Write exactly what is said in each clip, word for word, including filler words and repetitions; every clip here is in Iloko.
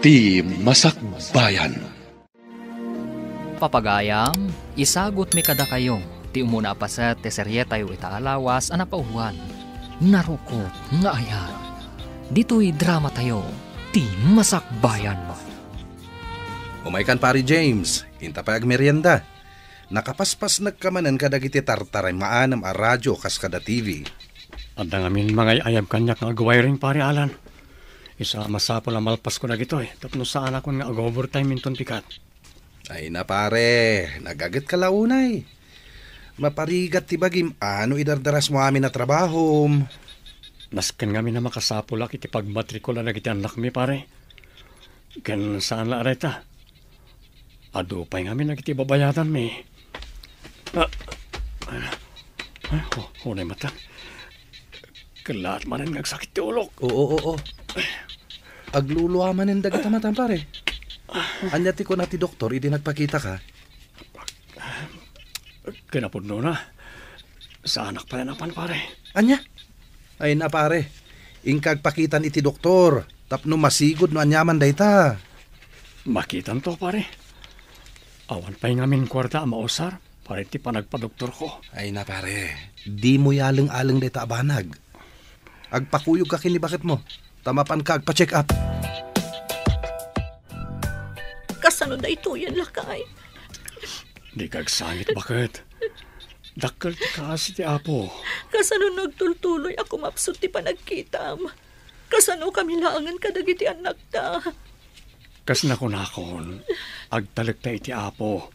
Ti Masakbayan. Papagayam, isagutmi kadakayo ti umuna a paset ti serietayo ita a lawas a napauluan, Narukop nga Ayat. Ditoy dramatayo, Ti Masakbayan. Umaykan, Pare James, inta pay agmerienda. Nakapaspasnekka manen kadagiti tartaray maanem a radio kas kada T V. Adda ngamin mangay-ayab kaniak nga agwiring, Pare Alan. Isu a masapul a malpasko dagitoy tapno saanakon nga ag-overtime inton pikat. Ay na, pare, nagagetka la unay. Maparigat ti bagim a no idardarasmo amin a trabahom. Nasken ngamin a makasapulak iti pagmatrikula dagiti annakmi, pare. Ken saan la a dayta. Adu pay ngamin dagiti babayadanmi. Ah, ah, oh, unay matan. Kellaat manen nga agsakit ti ulok. Oo, oo. Aglulua manen dagita matan, pare. Ania ti kuna ti doktor idi nagpakitaka? Kinapudnona, saanak pay a napan, pare. Ania? Ay na, pare. Inka agpakitan iti doktor tapno masigud no aniaman dayta. Makitanto, pare. Awan pay ngamin kuarta a mausar para iti panagpadoktorko. Ay na, pare. Dimo yaleng-aleng dayta a banag. Agpakuyogka ken ni baketmo, ta mapanka agpa-check up. Kasano daytoyen, lakay? Dika agsangit, baket. Dakkel ti kaasi ti Apo. Kasano nagtultuloy a kumapsut ti panagkitam? Kasano kami laengen kadagiti annakta? Kas nakunakon, agtalekta iti Apo.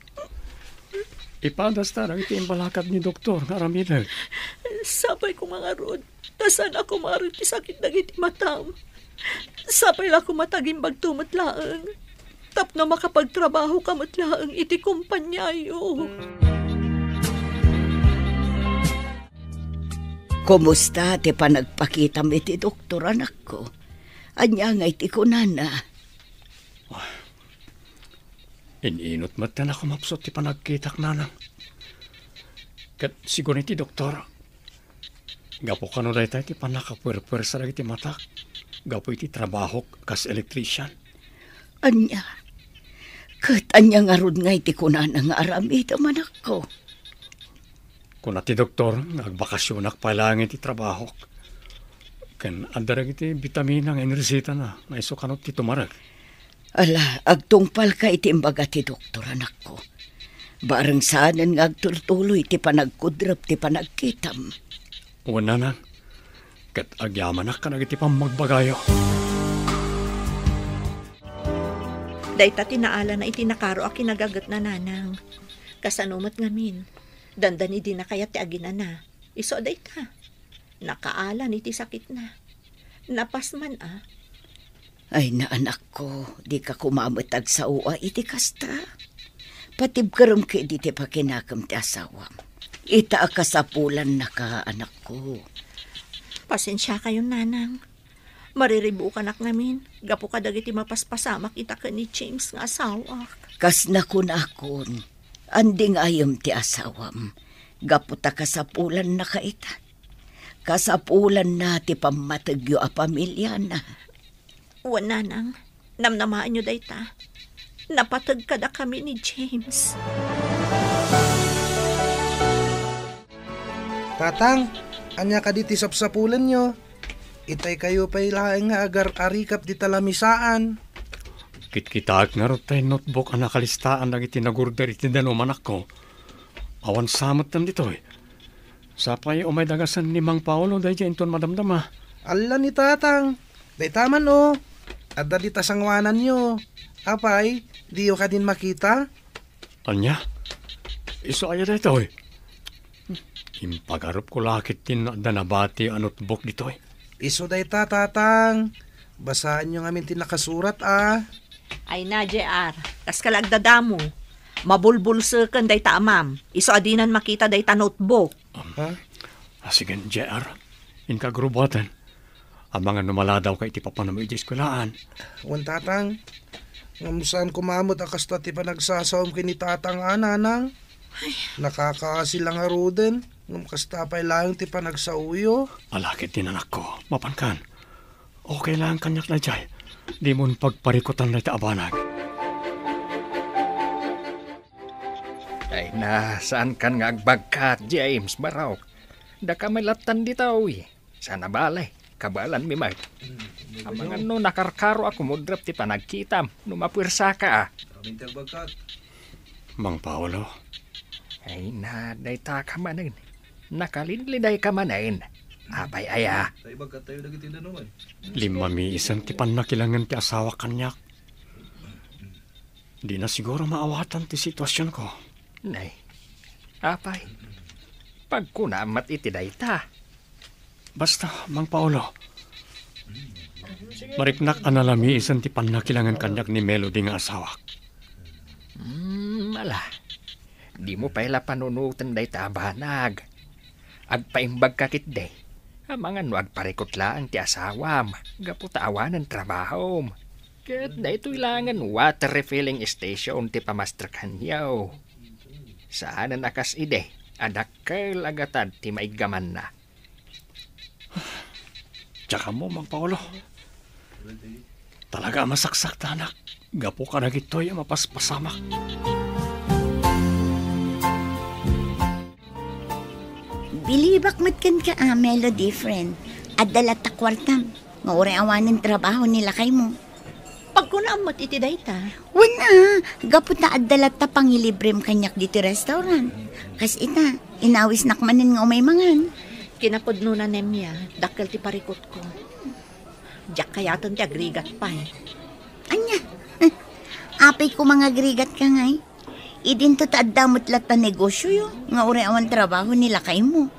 Ipadasta dagiti imbalakat ni doktor nga aramidek. Sapay ko nga ngarud, ta saan a kumareng ti sakit dagiti matam. Sapay la koma ta agimbagto met laeng, tapno makapagtrabahoka met laeng iti kompaniayo. Kumusta ti panagpakitam iti doktor, anakko? Ania ngay ti kunana? In-inut met ti nakumapsut ti panagkitak, nanang. Ket sigun iti doktor, gapu kano dayta ti pannakapuerpuersa dagiti matak gapu iti trabahok kas electrician. Ania? Ket ania ngarud ngay ti kunana nga aramidem, anakko? Kuna ti doktor nga agbakasionak pay laeng iti trabahok. Ken adda dagiti bitamina nga inresitana nga isu kano ti tumarek. Ala, agtungpalka iti imbaga ti doktor, anakko. Bareng saanen nga agtultuloy ti panagkudrep ti panagkitam. Wen, nanang, ket agyamanak kadagiti pammagbagayo. Dayta ti naalana iti nakaro a kinagagetna, nanang. Kasano met ngamin? Dandani dina kayat ti aginana. Isu a dayta. Nakaalan iti sakitna. Napasman a. Ay, na, anakko, dika koma met agsao iti kasta. Patibkerem ketdi ti pakinakem ti asawam. Ita a kasapulannaka, anakko. Pasensiakayon, nanang. Mariribukanak ngamin gapu kadagiti mapaspasamak ita ken ni James nga asawak. Kas nakunakon, andingayem ti asawam gapu ta kasapulannaka ita. Kasapulanna ti pammategyo a pamiliana. Wen, nanang, namnamaenyo dayta. Napateg kadakami ni James. Tatang, ania kadi ti sapsapulenyo? Itaykayo pay laeng nga agar-arikap dita lamisaan. Kitkitaek ngarud tay notebook a nakalistaan dagiti nagorder iti danum, anakko. Awan sa metten ditoy. Sapay umay dagasen ni Mang Paolo daydiay inton madamdama. Alla ni Tatang. Dayta man, o. Adda dita sanguananyo. Apay, diyo kadin makita? Ania? Isu aya daytoy? Impagarupko la ketdin no adda nabati a notebook ditoy. Isu dayta, Tatang. Basaenyo ngamin ti nakasurat, a. Ay na, J R. Kaska la agdadamo. Mabulbulseken dayta amam. Isu a dinan makita dayta notebook. Um, Ha? Ah, sige, J R. Inka agrubuaten. Amangan no maladawka iti papanam idiay eskuelaan. Wen, Tatang. Ngem saan koma met a kasta ti panagsasaom ken ni Tatang a, Nanang. Ay. Nakakaasi la ngaruden. Ngem kasta pay laeng ti panagsaoyo. Ala ketdin, anakko. Mapankan. Okay lang kaniak daydiay. Dimon pagparikutan dayta a banag. Ay na, saankan nga agbagkat, James, Barok. Daka met lattan ditoy. Saan a bale, kabaelanmi met. Amangan no nakarkaro a kumudrap ti panagkitam no mapuersaka a. Mang Paolo. Ay na, dayta ka manen. Nakalidlidayka manen. Apay aya? Limmamiisen ti pannakilangen ti asawak kaniak. Dina siguro maawatan ti situasionko. Nay, apay, pagkunam met iti dayta. Basta, Mang Paolo, mariknak a nalamiisen ti pannakilangen kaniak ni Melody nga asawak. Hmm, ala. Dimo pay la panunoten dayta a banag. Agpaimbagka ketdi. Amangan no agparikut laeng ti asawam, gapu ta awanen trabahom. Ket daytoy laengen water refilling station ti pamastrekanyo. Saanen a kas idi a dakkel a gatad ti maiggamanna. Diak ammo, Mang Paolo. Talaga a masaksaktanak gapu kadagitoy a mapaspasamak. Bilibak met kenka a, Melody, friend. Adda latta kuartam nga uray awanen trabaho ni lakaymo. Pagkunam met iti dayta. Wen a, gapu ta adda latta pangilibrem kaniak ditoy restaurant. Kas ita, inawisnak manen nga umay mangan. Kinapudnona, Nemia, dakkel ti parikutko. Diak kayaten ti agrigat pay. Ania? Apay koma nga agrigatka ngay? Idinto ta adda met latta negosioyo nga uray awan trabaho ni lakaymo.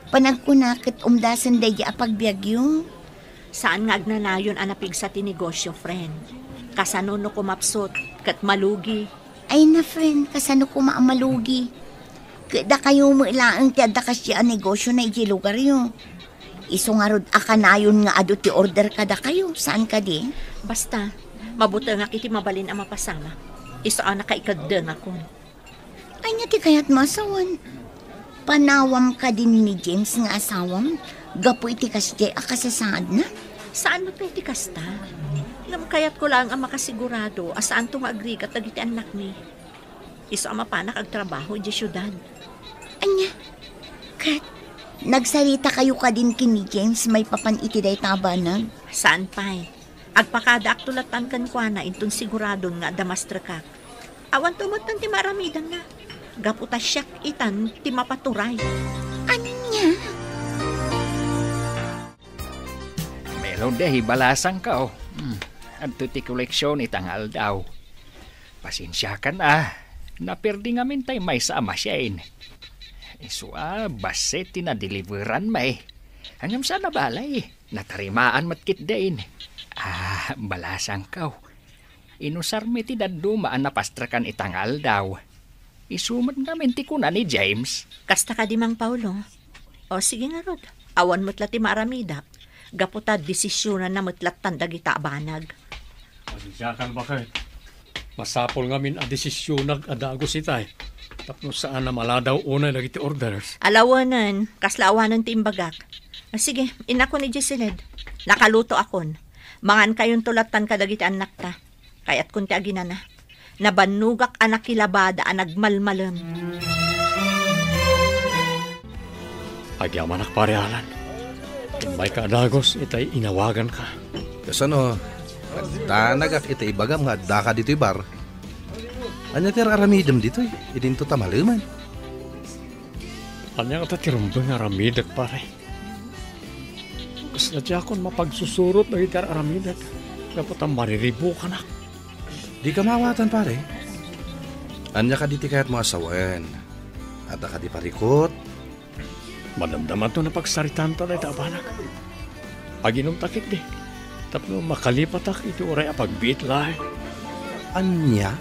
Panagkuna ket umdasen daydi a pagbiagyo. Saan nga agnanayon a napigsa ti negosio, friend. Kasano no kumapsut ket malugi? Ay na, friend, kasano koma a malugi? Ket dakayo met laeng ti adda kasdi a negosiona idiay lugaryo. Isu ngarud a kanayon nga adu ti order kadakayo, saan kadi? Basta, mabutengak iti mabalin a mapasamak. Isu a nakaikeddengakon. Ania ti kayatmo a sawen? Panawam kadi ni James nga asawam gapu iti kasdiay a kasasaadna? Saan met pay ti kasta. Ngem kayatko laeng a makasigurado a saanto nga agrigat dagiti annakmi. Isu a mapanak agtrabaho idiay siudad. Ania? Ket, nagsaritakayo kadin ken ni James maipapan iti dayta a banag? Saan pay. Agpakadaakto lattan kenkuana inton siguradon nga adda mastrekak. Awanto metten ti maaramidanna. Gapu ta siak itan ti mapaturay. Ania? Melody, balasangko. Hmm, adto ti koleksion ita nga aldaw. Pasensiakan a, naperdi ngamin tay maysa a machine. Isu a, bassit ti nadeliveran mi. Ngem saan a bale, natarimaan met ketdin. Ah, balasangko. Inusarmi ti dadduma a napastrekan ita nga aldaw. Isu met ngamin ti kuna ni James. Kasta kadi, Mang Paolo? O, sige ngarud. Awan met la ti maaramidak. Gapu ta desisionanna met lattan dagita a banag. Pasensiakan, baket. Masapul ngamin a desisionak a dagus itay. Tapno saan a maladaw unay dagiti orders. Alawenen, kasla awanen ti imbagak. Ah, sige, innakon idiay siled. Nakalutoakon. Mangankayonto lattan kadagiti annakta. Kayatkon ti aginana. Nabannogak a nakilabada a nagmalmalem. Agyamanak, Pare Alan. Immayka a dagus itay inawaganka. Kasano? Nagdanagak iti ibagam nga addaka ditoy bar. Ania ti ar-aramidem ditoy? Idinto ta malemen. Ania ngata ti rumbeng nga aramidek, pare? Kasla diakon mapagsusurot dagiti ar-aramidek, gapu ta mariribukanak. Dika maawatan, pare. Ania kadi ti kayatmo a sawen? Adda kadi parikut? Madamdamanto napagsaritaanta dayta a banag. Aginumta ketdi, tapno makalipatak iti uray a pagbiit laeng. Ania?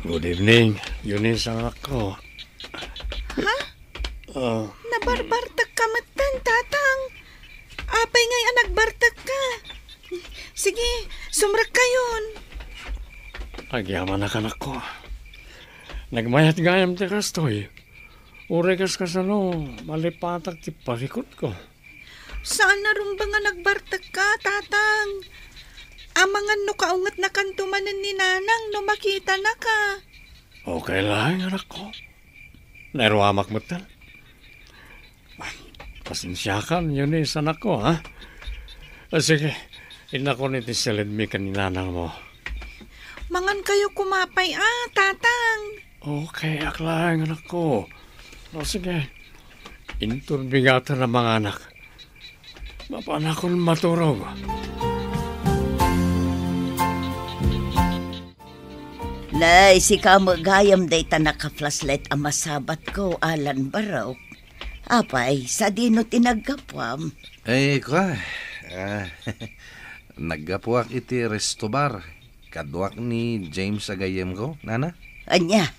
Good evening, Eunice, anakko. Ha? Ah. Nabarbartekka metten, Tatang. Apay ngay a nagbartekka? Sige, sumrekkayon. Agyamanak, anakko. Nagmayat gayam ti kastoy. Uray kas kasano, malipatak ti parikutko. Saan a rumbeng a nagbartekka, Tatang. Amangan no kaungetnakanto manen ni Nanang no makitanaka. Okay laeng, anakko. Nairuamak metten. Pasensiakan, Eunice, anakko, ha? Ah, sige, innakon iti silidmi ken ni nanangmo. Mangankayo koma pay, a, Tatang. Okay, ak laeng, anakko. O, sige. Inton bigaten a manganak, mapanakon maturog. Nay, sika met gayam dayta naka-flashlight a masabatko, Alan Barok. Apay, sadino ti naggapuam? Ay, kua, ah, naggapuak iti resto bar. Kaduak ni James a gayyemko, nana? Ania?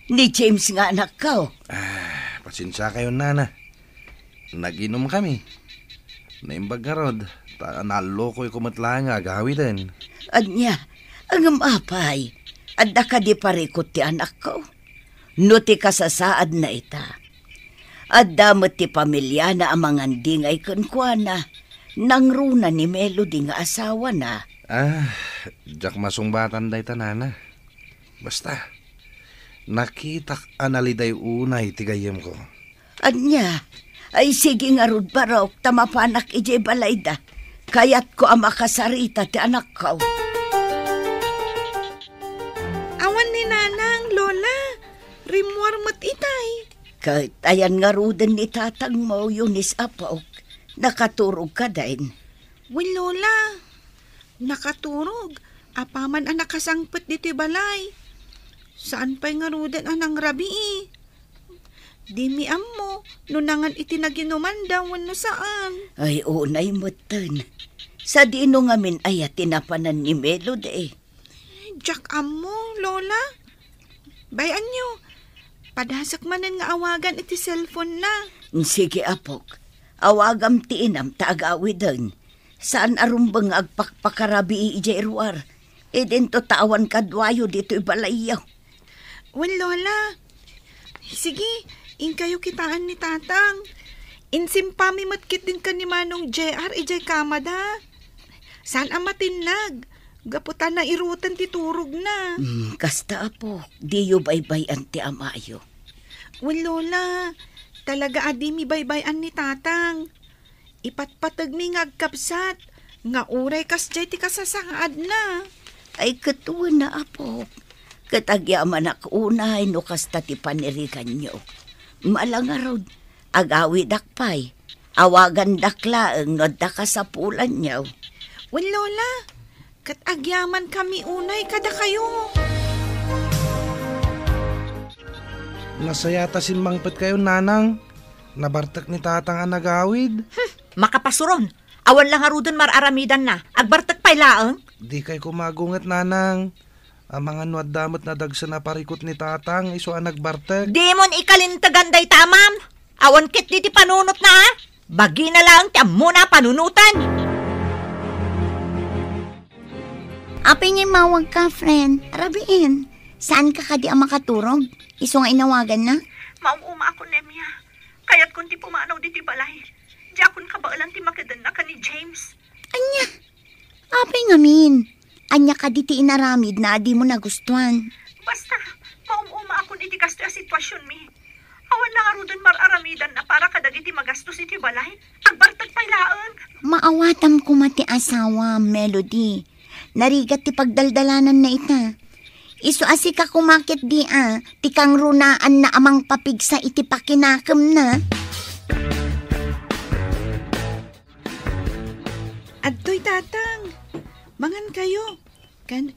Ni James nga anakko? Ah, pasensiakayon, nana. Nag-inumkami. Naimbag ngarud, ta naallokoyko met laeng nga agawiden. Ania? Ngem apay, adda kadi parikut ti anakko? No ti kasasaadna ita, adda met ti pamiliana a mangandingay kenkuana, nangruna ni Melody nga asawana. Ah, diak masungbatan dayta, nana. Basta, nakitak a naliday unay ti gayyemko. Ania? Ay, sige ngarud, Barok, ta mapanak idiay balayda. Kayatko a makasarita ti anakko. Awan ni Nanang, Lola. Rimmuar met itay. Ket ayan ngaruden ni tatangmo, Eunice, apok. Nakaturog kadin? Wen, Lola. Nakaturog. Apaman a nakasangpet ditoy balay. Saan pay ngaruden a nangrabii. Dimi ammo no nangan iti naginumanda wenno saan. Ay, unay metten. Sadino ngamin aya ti napanan ni Melody? Diak ammo, Lola. Bay-anyo, padasek manen nga awagan iti cellphone na. Sige, apok. Awagam ti inam ta agawiden. Saan a rumbeng nga agpakpakarabii idiay ruar. Idinto ta awan kaduayo ditoy balayyo. Wen, Lola. Sige, inkayo kitaan ni Tatang. Insimpami met ketdin ken ni Manong J R idiay kamada. Saan a matinnag, gapu ta nairutan ti turogna. Hmm, kasta, apo, diyo baybay-an ti amayo. Wen, Lola, talaga a dimi baybay-an ni Tatang. Ipatpategmi nga agkabsat, nga uray kasdiay ti kasasaadna. Ay, ket wen a, apo. Ket agyamanak unay no kasta ti paniriganyo. Ala ngarud, agawidak pay. Awagandak laeng no adda kasapulanyo. Wen, Lola, ket agyamankami unay kadakayo. Nasayat a simmangpetkayo, Nanang. Nabartek ni Tatang a nagawid. Hmm, makapasuron. Awan la ngaruden mar-aramidanna. Agbartek pay laeng. Dikay koma agunget, Nanang. Amangan no adda met nadagsen a parikut ni Tatang, isu a nagbartek. Dimon ikalintegan dayta, ma'am. Awan ketdi ti panunotna, a. Bagina laeng ti ammona a panunoten. Apay nga immawagka, friend? Rabiin, saanka kadi a makaturog? Isu nga inawaganna? Maum-uma ako, Nemia. Kayatkon ti pumanaw ditoy balay. Diakon kabaelan ti makedenna ken ni James. Ania? Apay ngamin? Ania kadi ti inaramidna a dimo nagustuan? Basta, maum-uma akon iti kastoy a situasionmi. Awan na ngaruden mar-aramidanna para kadagiti magastos iti balay. Agbartek pay laeng. Maawatam koma ti asawa, Melody. Narigat ti pagdaldalananna ita. Isu a sika koma ketdi a, ti kangrunaanna a mangpapigsa iti pakinakemna. Adtoy, Tatang. Mangankayo. Ken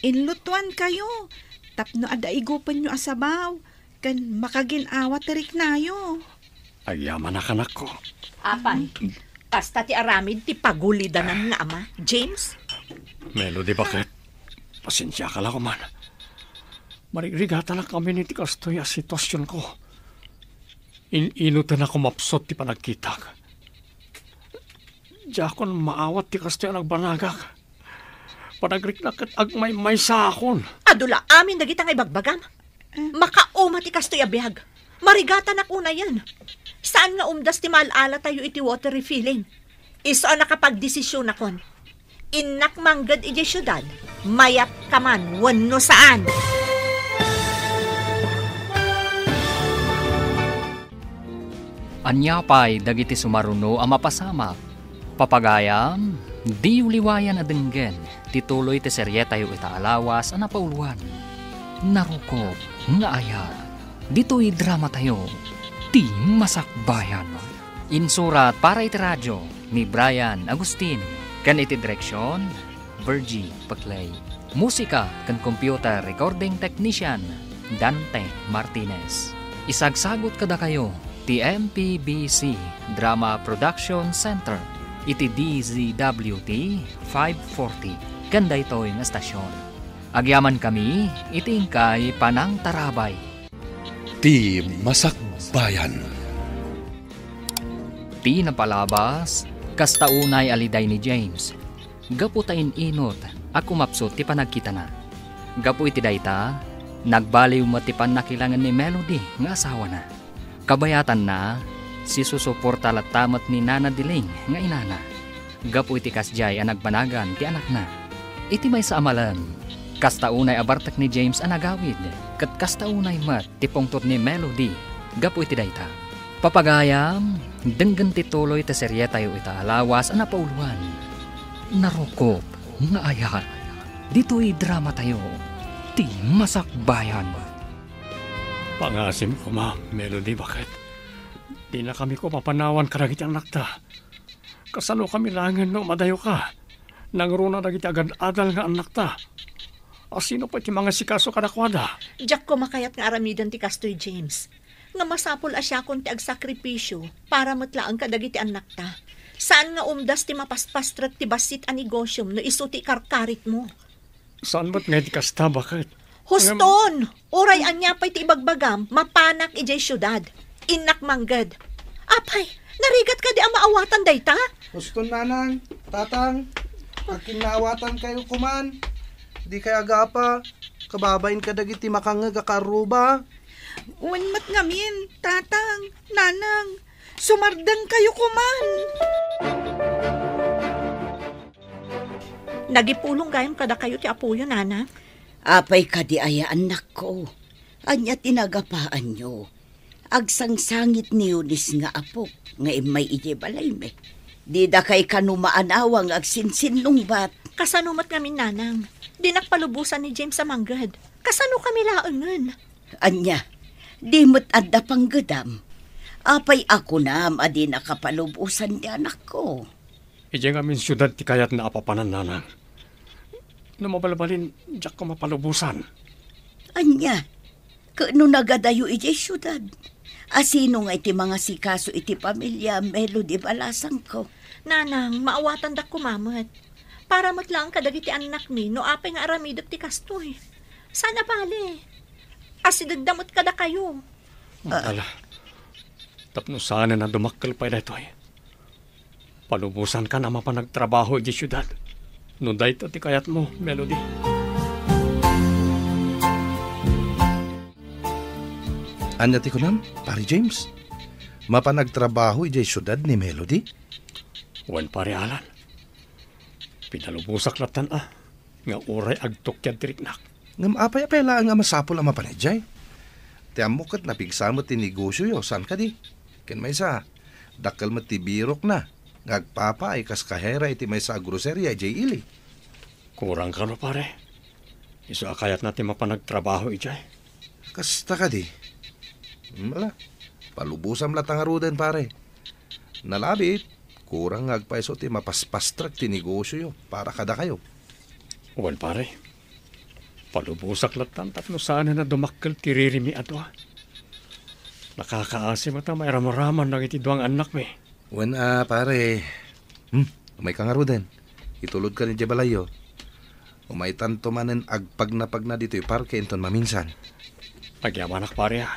inlutoankayo tapno adda igupenyo a sabaw ken makagin-awa ti riknayo. Agyamanak, anakko. Apay, kasta ti aramid ti pagulidanan nga ama, James? Melody, baket? Pasensiaka la koman. Marigrigatanak amin iti kastoy a situasionko. In-inutan a kumapsut ti panagkitak. Diakon maawat ti kastoy a nagbanagak. Panagriknak ket agmaymaysaakon. Adu la amin dagita nga ibagbagam. Makauma ti kastoy a biag. Marigatanak unayen. Saan nga umdas ti maal-alatayo iti water refilling? Isu a nakapagdesisionakon. Innak mangged idiay siudad, mayat ka man wenno saan. Ania pay dagiti sumaruno a mapasamak? Papagayam, diyo liwayan a denggen ti tuloy ti serietayo ita a lawas a napauluan, Narukop nga Ayat. Ditoy dramatayo, Ti Masakbayan. Insurat para iti radio ni Brian Agustin, ken iti direksion, Virgie Paclay. Musika ken computer recording technician, Dante Martinez. Isagsagut kadakayo ti M P B C Drama Production Center iti D Z W T five forty ken daytoy nga estasion. Agyamankami iti inkay panangtarabay. Ti Masakbayan. Ti napalabas, kasta unay a liday ni James, gapu ta in-inut a kumapsut ti panagkitana. Gapu iti dayta, nagbaliw met ti pannakilangen ni Melody nga asawana. Kabayatanna, sisusuporta latta met ni Nana Diling nga inana. Gapu iti kasdiay a nagbanagan ti anakna. Iti maysa a malem, kasta unay a bartek ni James a nagawid, ket kasta unay met ti pungtot ni Melody gapu iti dayta. Papagayam, denggen ti tuloy ti serietayo ita a lawas a napauluan, Narukop nga Ayat. Ditoy dramatayo, Ti Masakbayan. Pangasim koma, Melody, baket. Dinakami koma panawan kadagiti annakta. Kasanokami laengen no madayoka? Nangruna dagiti agad-adal nga annakta. Asino pay ti mangasikaso kadakuada? Diak koma kayat nga aramiden ti kastoy, James. Nga masapul a siakon ti agsakripisio para met laeng kadagiti annakta. Saan nga umdas ti mapaspastrek ti bassit a negosiom no isu ti ikarkaritmo. Saan met nga iti kasta, baket? Huston! Uray ania pay ti ibagbagam, mapanak idiay siudad. Innak mangged. Apay, narigat kadi a maawatan dayta? Huston, nanang, tatang, akinnaawatan kayo kuman. Di kay agapa, kababain kadagiti makangngeg a kaarruba. Wen met ngamin, tatang, nanang, sumardeng kayo kuman. Nagipulong gayam kadakayo ti apoyo, nana. Apay kadi aya, annakko? Ania ti nagapaanyo? Agsangsangit ni Eunice nga apok nga immay idiay balaymi. Dida kay kano maanawa nga agsinsinnungbat. Kasano met ngamin, nanang? Dinak palubosan ni James a mangged. Kasano kami laengen? Ania, di met adda panggedam? Apay a kunam a dinaka palubosan ti anakko? Idiay ngamin siudad ti kayatna a papanan, nanang. No mabalbalin, diak koma palubosan. Ania? Ket no nagadayo idiay siudad, asino ngay ti mangasikaso iti pamilia, Melody, balasangko? Nanang, maawatandak koma met. Para met laeng kadagiti annakmi no apay nga aramidek ti kastoy. Saan a bale. Asidegda met kadakayo. Ah. Ala, tapno saanen a dumakkel pay daytoy. Palubosankan a mapan agtrabaho idiay siudad. No dayta ti kayatmo, Melody. Ania ti kunam, Pare James? Mapan agtrabaho idiay siudad ni Melody? Wen, Pare Alan. Pinalubosak lattan a nga uray agtukiad ti riknak. Ngem apay a pay laeng a masapul a mapan idiay? Ti ammok ket napigsa met ti negosioyo, saan kadi? Ken maysa, dakkel met ti birokna nga agpapaay kas kahera iti maysa a groceria idiay ili. Kurang kano, pare? Isu a kayatna ti mapan agtrabaho idiay. Kasta kadi? Ala, palubosam latta ngaruden, pare. Nalabit, kurang nga agpayso ti mapaspastrek ti negosioyo para kadakayo. Wen, pare. Palubosak lattan tapno saanen a dumakkel ti ririmi a dua. Nakakaasi met a mairamraman dagiti dua nga annakmi. Wen a, pare. Hmm, umayka ngaruden. Itulodka idiay balayyo. Umaytanto manen agpagnapagna ditoy parke inton maminsan. Agyamanak, pare, a.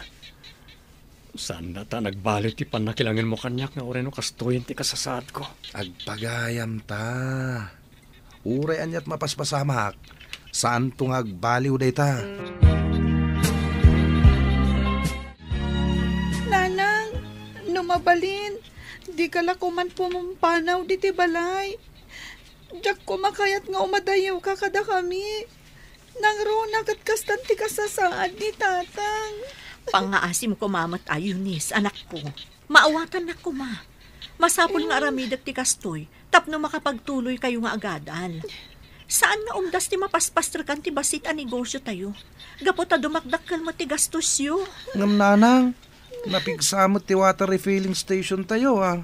Saan dayta nagbaliw ti pannakilangenmo kaniak nga uray no kastoyen ti kasasaadko? Agpagayam ta. Uray aniat mapaspasamak, saanto nga agbaliw dayta. Nanang, no Mabalin, dika la koman pumampanaw diti balay. Diak koma kayat nga umadayewka kadakami. Nangruna ket kastan ti kasasaad ni Tatang. Pangngaasim koma met a, Eunice, anakko. Maawatannak koma. Masapul nga aramidek ti kastoy tapno makapagtuloykayo nga agadal. Saan nga umdas ti mapaspasrekan ti bassit a negosiotayo, gapu ta dumakdakkel met ti gastosyo. Ngem nanang, napigsa met ti water refilling stationtayo, a.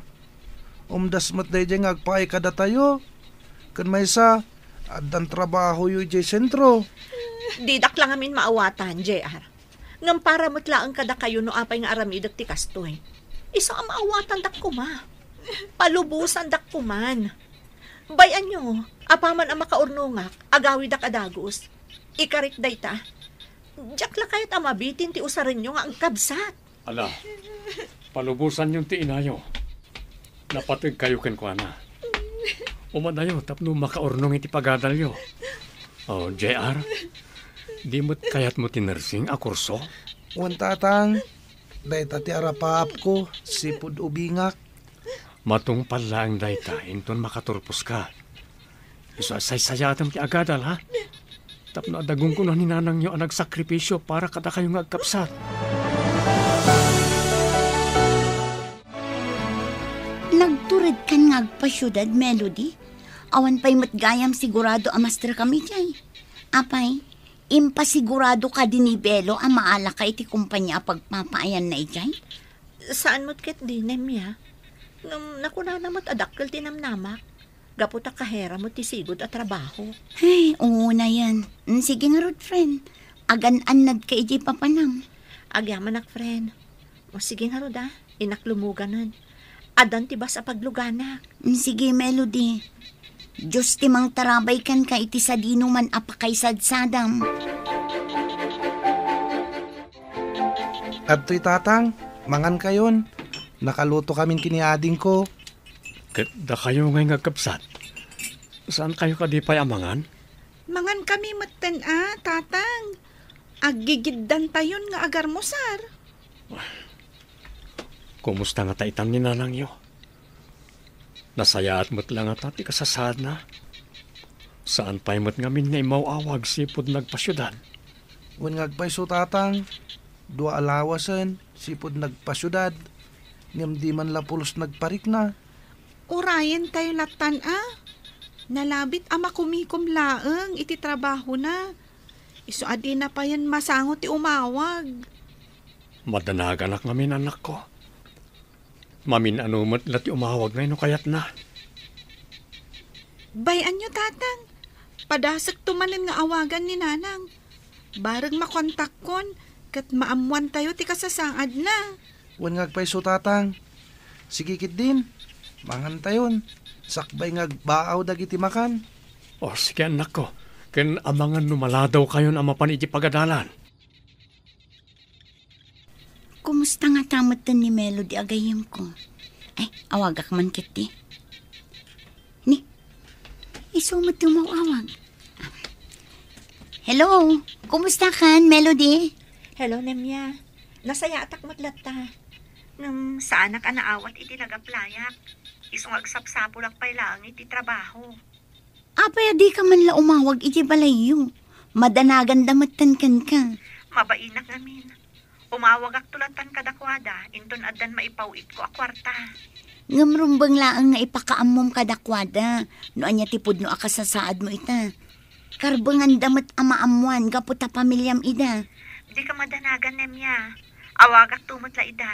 Umdas met daydiay nga agpaay kadatayo. Ken maysa, addan trabahoyo idiay sentro. Didak la ngamin maawatan, J R. Ngem para met laeng kadakayo no apay nga aramidek ti kastoy. Isu a maawatandak koma. Palubosandak koman. Bay-anyo, apaman a makaurnongak, agawidak a dagus. Ikarik dayta. Diak la kayat a mabitin ti usarenyo nga agkabsat. Ala, palubosanyon ti inayo. Napategkayo kenkuana. Umadayo tapno makaurnong iti pagadalyo. O, J R, di met kayatmo ti nursing a kurso? Wen, Tatang. Dayta ti arapaapko, sipud ubingak. Matungpal laeng dayta inton makaturposka. Isu a saysayaatem ti agadal, ha? Tapno adda gunggonan ni nanangyo a nagsakripisio para kadakayo nga agkabsat. Nagturedkan nga agpasiudad, Melody? Awan pay met gayam sigurado a masterkam idiay. Apay, impasigurado kadi ni Belo a maalaka iti kompania a pagpapaayanna idiay? Saan met ketdi, Nemia. Ngem nakunana met a dakkel ti namnamak. Gapu ta kahera met ti sigud a trabaho. Ay, unayen. Mm, sige ngarud, friend. Agan-annadka idiay papanam. Agyamanak, friend. O, sige ngarud, a. Innak lumuganen. Addan ti bas a pagluganak. Mm, sige, Melody. Dios ti mangtarabay kenka iti sadinoman a pakaisadsadam. Adtoy, Tatang, mangankayon. Nakalutokamin ken ni adingko. Ket dakayo ngay nga agkabsat, saankayo kadi pay a mangan? Mangankami metten a, Tatang. Aggigiddantayon nga agarmusar. Kumusta ngata itan ni nanangyo? Nasayaat met la ngata ti kasasaadna? Saan pay met ngamin nga immaw-awag sipud nagpasiudad? Wen nga agpayso, Tatang. Dua a lawasen sipud nagpasiudad, ngem di man la pulos nagparikna. Urayentayo lattan a. Nalabit a makumikom laeng iti trabahona. Isu a dina payen masango ti umawag. Madanaganak ngamin, anakko. Mamin-ano met la ti umawag ngay no kayatna. Bay-anyo, Tatang. Padasekto manen nga awagan ni Nanang. Bareng makontakkon ket maammoantayo ti kasasaadna. Wen nga agpayso, Tatang. Sige ketdin, mangantayon. Sakbay nga agbaaw dagiti makan. O, sige, annakko. Ken amangan no maladawkayon a mapan iti pagadalan. Kumusta ngata metten ni Melody a gayyemko? Ay, awagak man ketdi. Ni, isu met ti umaw-awag. Hello, kumusta kan, Melody? Hello, Nemia. Nasayaatak met latta. Ngem saanak a naawat iti nagaplayak. Isu nga agsapsapulak pay laeng iti trabaho. Apay a dika man la umawag iti balayyo? Madanaganda metten kenka. Mabainak ngamin. Umawagakto lattan kadakuada, inton addan maipaw-itko a kuarta. Ngem rumbeng laeng nga ipakaammom kadakuada no ania ti pudno a kasasaadmo ita. Karbenganda met a maammoan gapu ta pamiliam ida. Dika madanagan, Nemia. Awagakto met la ida.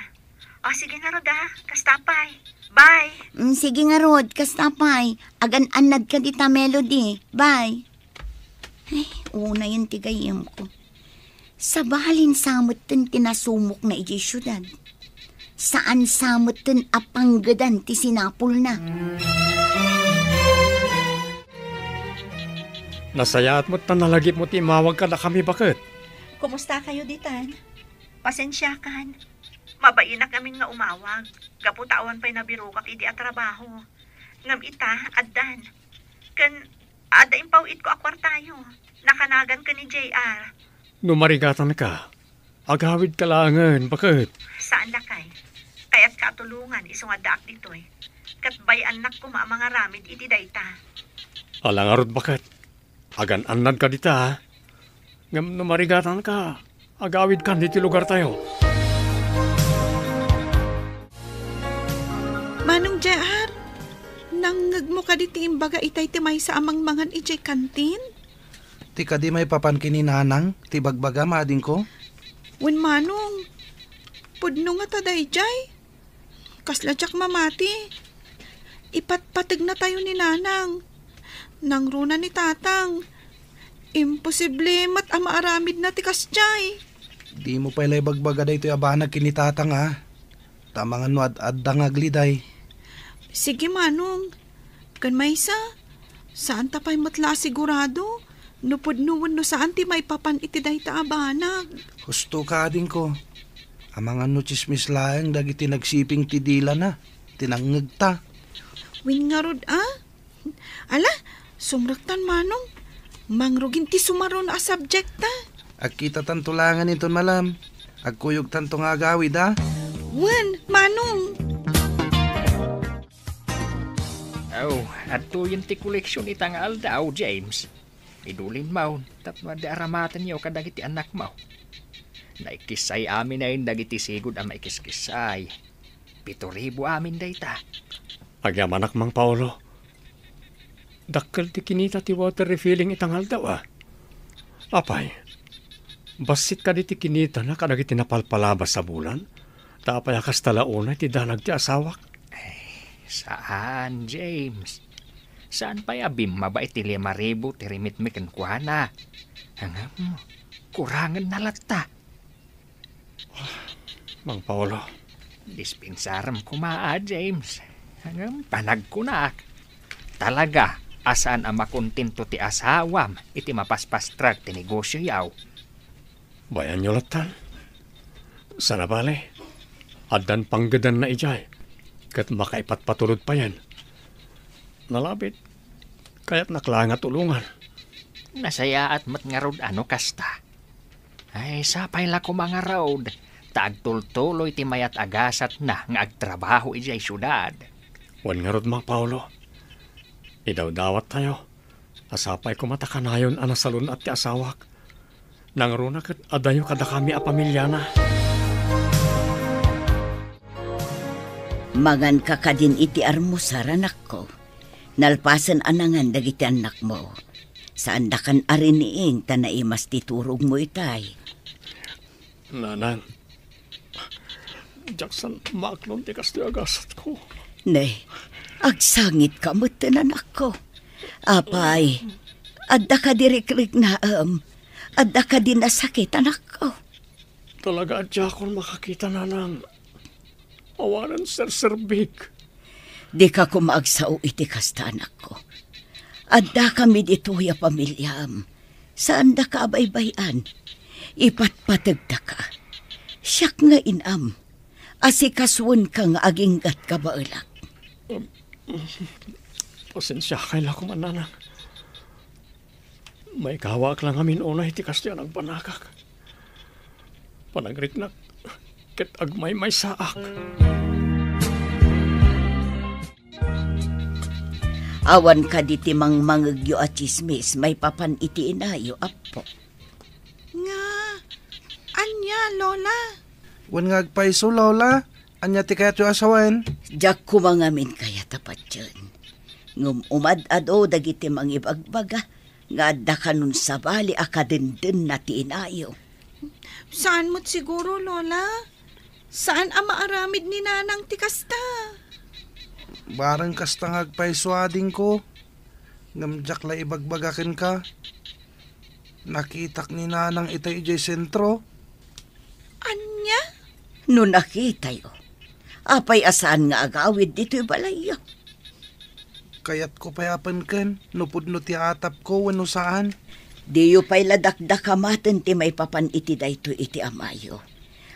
O, sige ngarud, a. Kasta pay. Bye. Mm, sige ngarud, kasta pay. Agan-annadka dita, Melody. Bye. Ay, unayen ti gayyemko. Sabalin sa metten ti nasumokna idiay siudad. Saan sa metten a panggedan ti sinapulna. Nasayaat met ta nalagipmo ti imawag kadakami, baket. Kumustakayo ditan? Pasensiakan. Mabainak ngamin nga umawag, gapu ta awan pay nabirokak idi a trabaho. Ngem ita, addan. Ken adda impaw-itko a kuartayo. Nakanagan ken ni J R. No marigatanka, agawidka laengen, baket. Saan, lakay. Kayatka a tulongan isu nga addaak ditoy. Ket bay-annak koma a mangaramid iti dayta. Ala ngarud, baket. Agan-annadka dita, ha? Ngem no marigatanka, agawidkan ditoy lugartayo. Manong J R, nangngegmo kadi ti imbaga itay ti maysa a mangmangan idiay kantin? Ti kadi maipapan ken ni Nanang ti bagbagam, adingko? Wen, Manong, pudno ngata daydiay. Kasla diak mamati. Ipatpategnatayo ni Nanang. Nangruna ni Tatang. Imposible met a maaramidna ti kasdiay. Dimo pay la ibagbaga daytoy a banag ken ni Tatang, a. Ta amangan no ad-adda nga agliday. Sige, Manong. Ken maysa, saanta pay met la a sigurado no pudno wenno saan ti maipapan iti dayta a banag. Husto ka, adingko. Amangan no tsismis laeng dagiti nagsiping ti dilana, ti nangngegta. Wen ngarud, a? Ala, sumrektan, Manong. Mangrugin ti sumaruno a subjekta. Agkitatanto laengen inton malem. Agkuyogtanto nga agawid, a? Wen, Manong. Aw, adtoyen ti koleksion ita nga aldaw, James. Idulinmaw tapno adda aramatenyo kadagiti annakmo. Naikissay amin dagiti sigud a maikiskissay. Pito ribu amin dayta. Agyamanak, Mang Paolo. Dakkel ti kinita ti water refilling ita nga aldaw, a. Apay, bassit kadi ti kinitana kadagiti napalpalabas a bulan? Ta apay a kasta la unay ti danag ti asawak? Ay, saan, James. Saan pay a bimmaba iti lima ribu ti remitmi kenkuana? Ngem, kurangenna latta. Mang Paolo. Dispensarem koma, a, James. Ngem panagkunak, talaga a saan a makontento ti asawam iti mapaspastrag ti negosioyo. Bayanyo lattan. Sana bale, addan panggedanna idiay, ket makaipatpatulod payen. Nalabit, kayatnak laeng a tulongan. Nasayaat met ngarud a no kasta. Ay, sapay la koma ngarud, ta agtultuloy ti mayat a gasatna nga agtrabaho idiay siudad. Wen ngarud, Mang Paolo, idawdawattayo a sapay koma ta kanayon a nasalun-at ti asawak. Nangruna ket adayo kadakami a pamiliana. Manganka kadin iti armusar, anakko. Nalpasen a nangan dagiti annakmo. Saandakan a riniing ta naimas ti turogmo itay. Nanang, diak saan maaknon ti kastoy a gasatko. Ne, agsangitka metten, anakko. Apay, adda kadi rikriknaem? Adda kadi nasakit, anakko? Talaga a diakon makakita, nanang. Awanen serserbik. Dika koma agsao iti kasta, anakko. Addakami ditoy a pamiliam. Saandaka a baybay-an. Ipatpategdaka. Siak nga inam. Asikasuenka nga aginggat kabaelak. Pasensiakay la koma, nanang. Maikawaak la ngamin unay ti kastoy a nagbanagak. Panagriknak ket agmaymaysaak. Awan kadi ti mangmangegyo a tsismis maipapan iti inayo, Apo? Nga, ania, Lola? Wen nga agpayso, Lola. Ania ti kayatyo a sawen? Diak koma ngamin kayat a patien. Ngem umad-ado dagiti mangibagbaga nga adda kanon sabali a kadendenna ti inayo. Saan met siguro, Lola? Saan a maaramid ni Nanang ti kasta? Bareng kasta nga agpayso, adingko. Ngem diak la ibagbaga kenka. Nakitak ni Nanang itay idiay sentro. Ania? No nakitayo, apay a saan nga agawid ditoy balayyo? Kayatko pay a penken no pudno ti atapko wenno saan. Diyo pay la dakdakamaten ti maipapan iti daytoy iti amayo.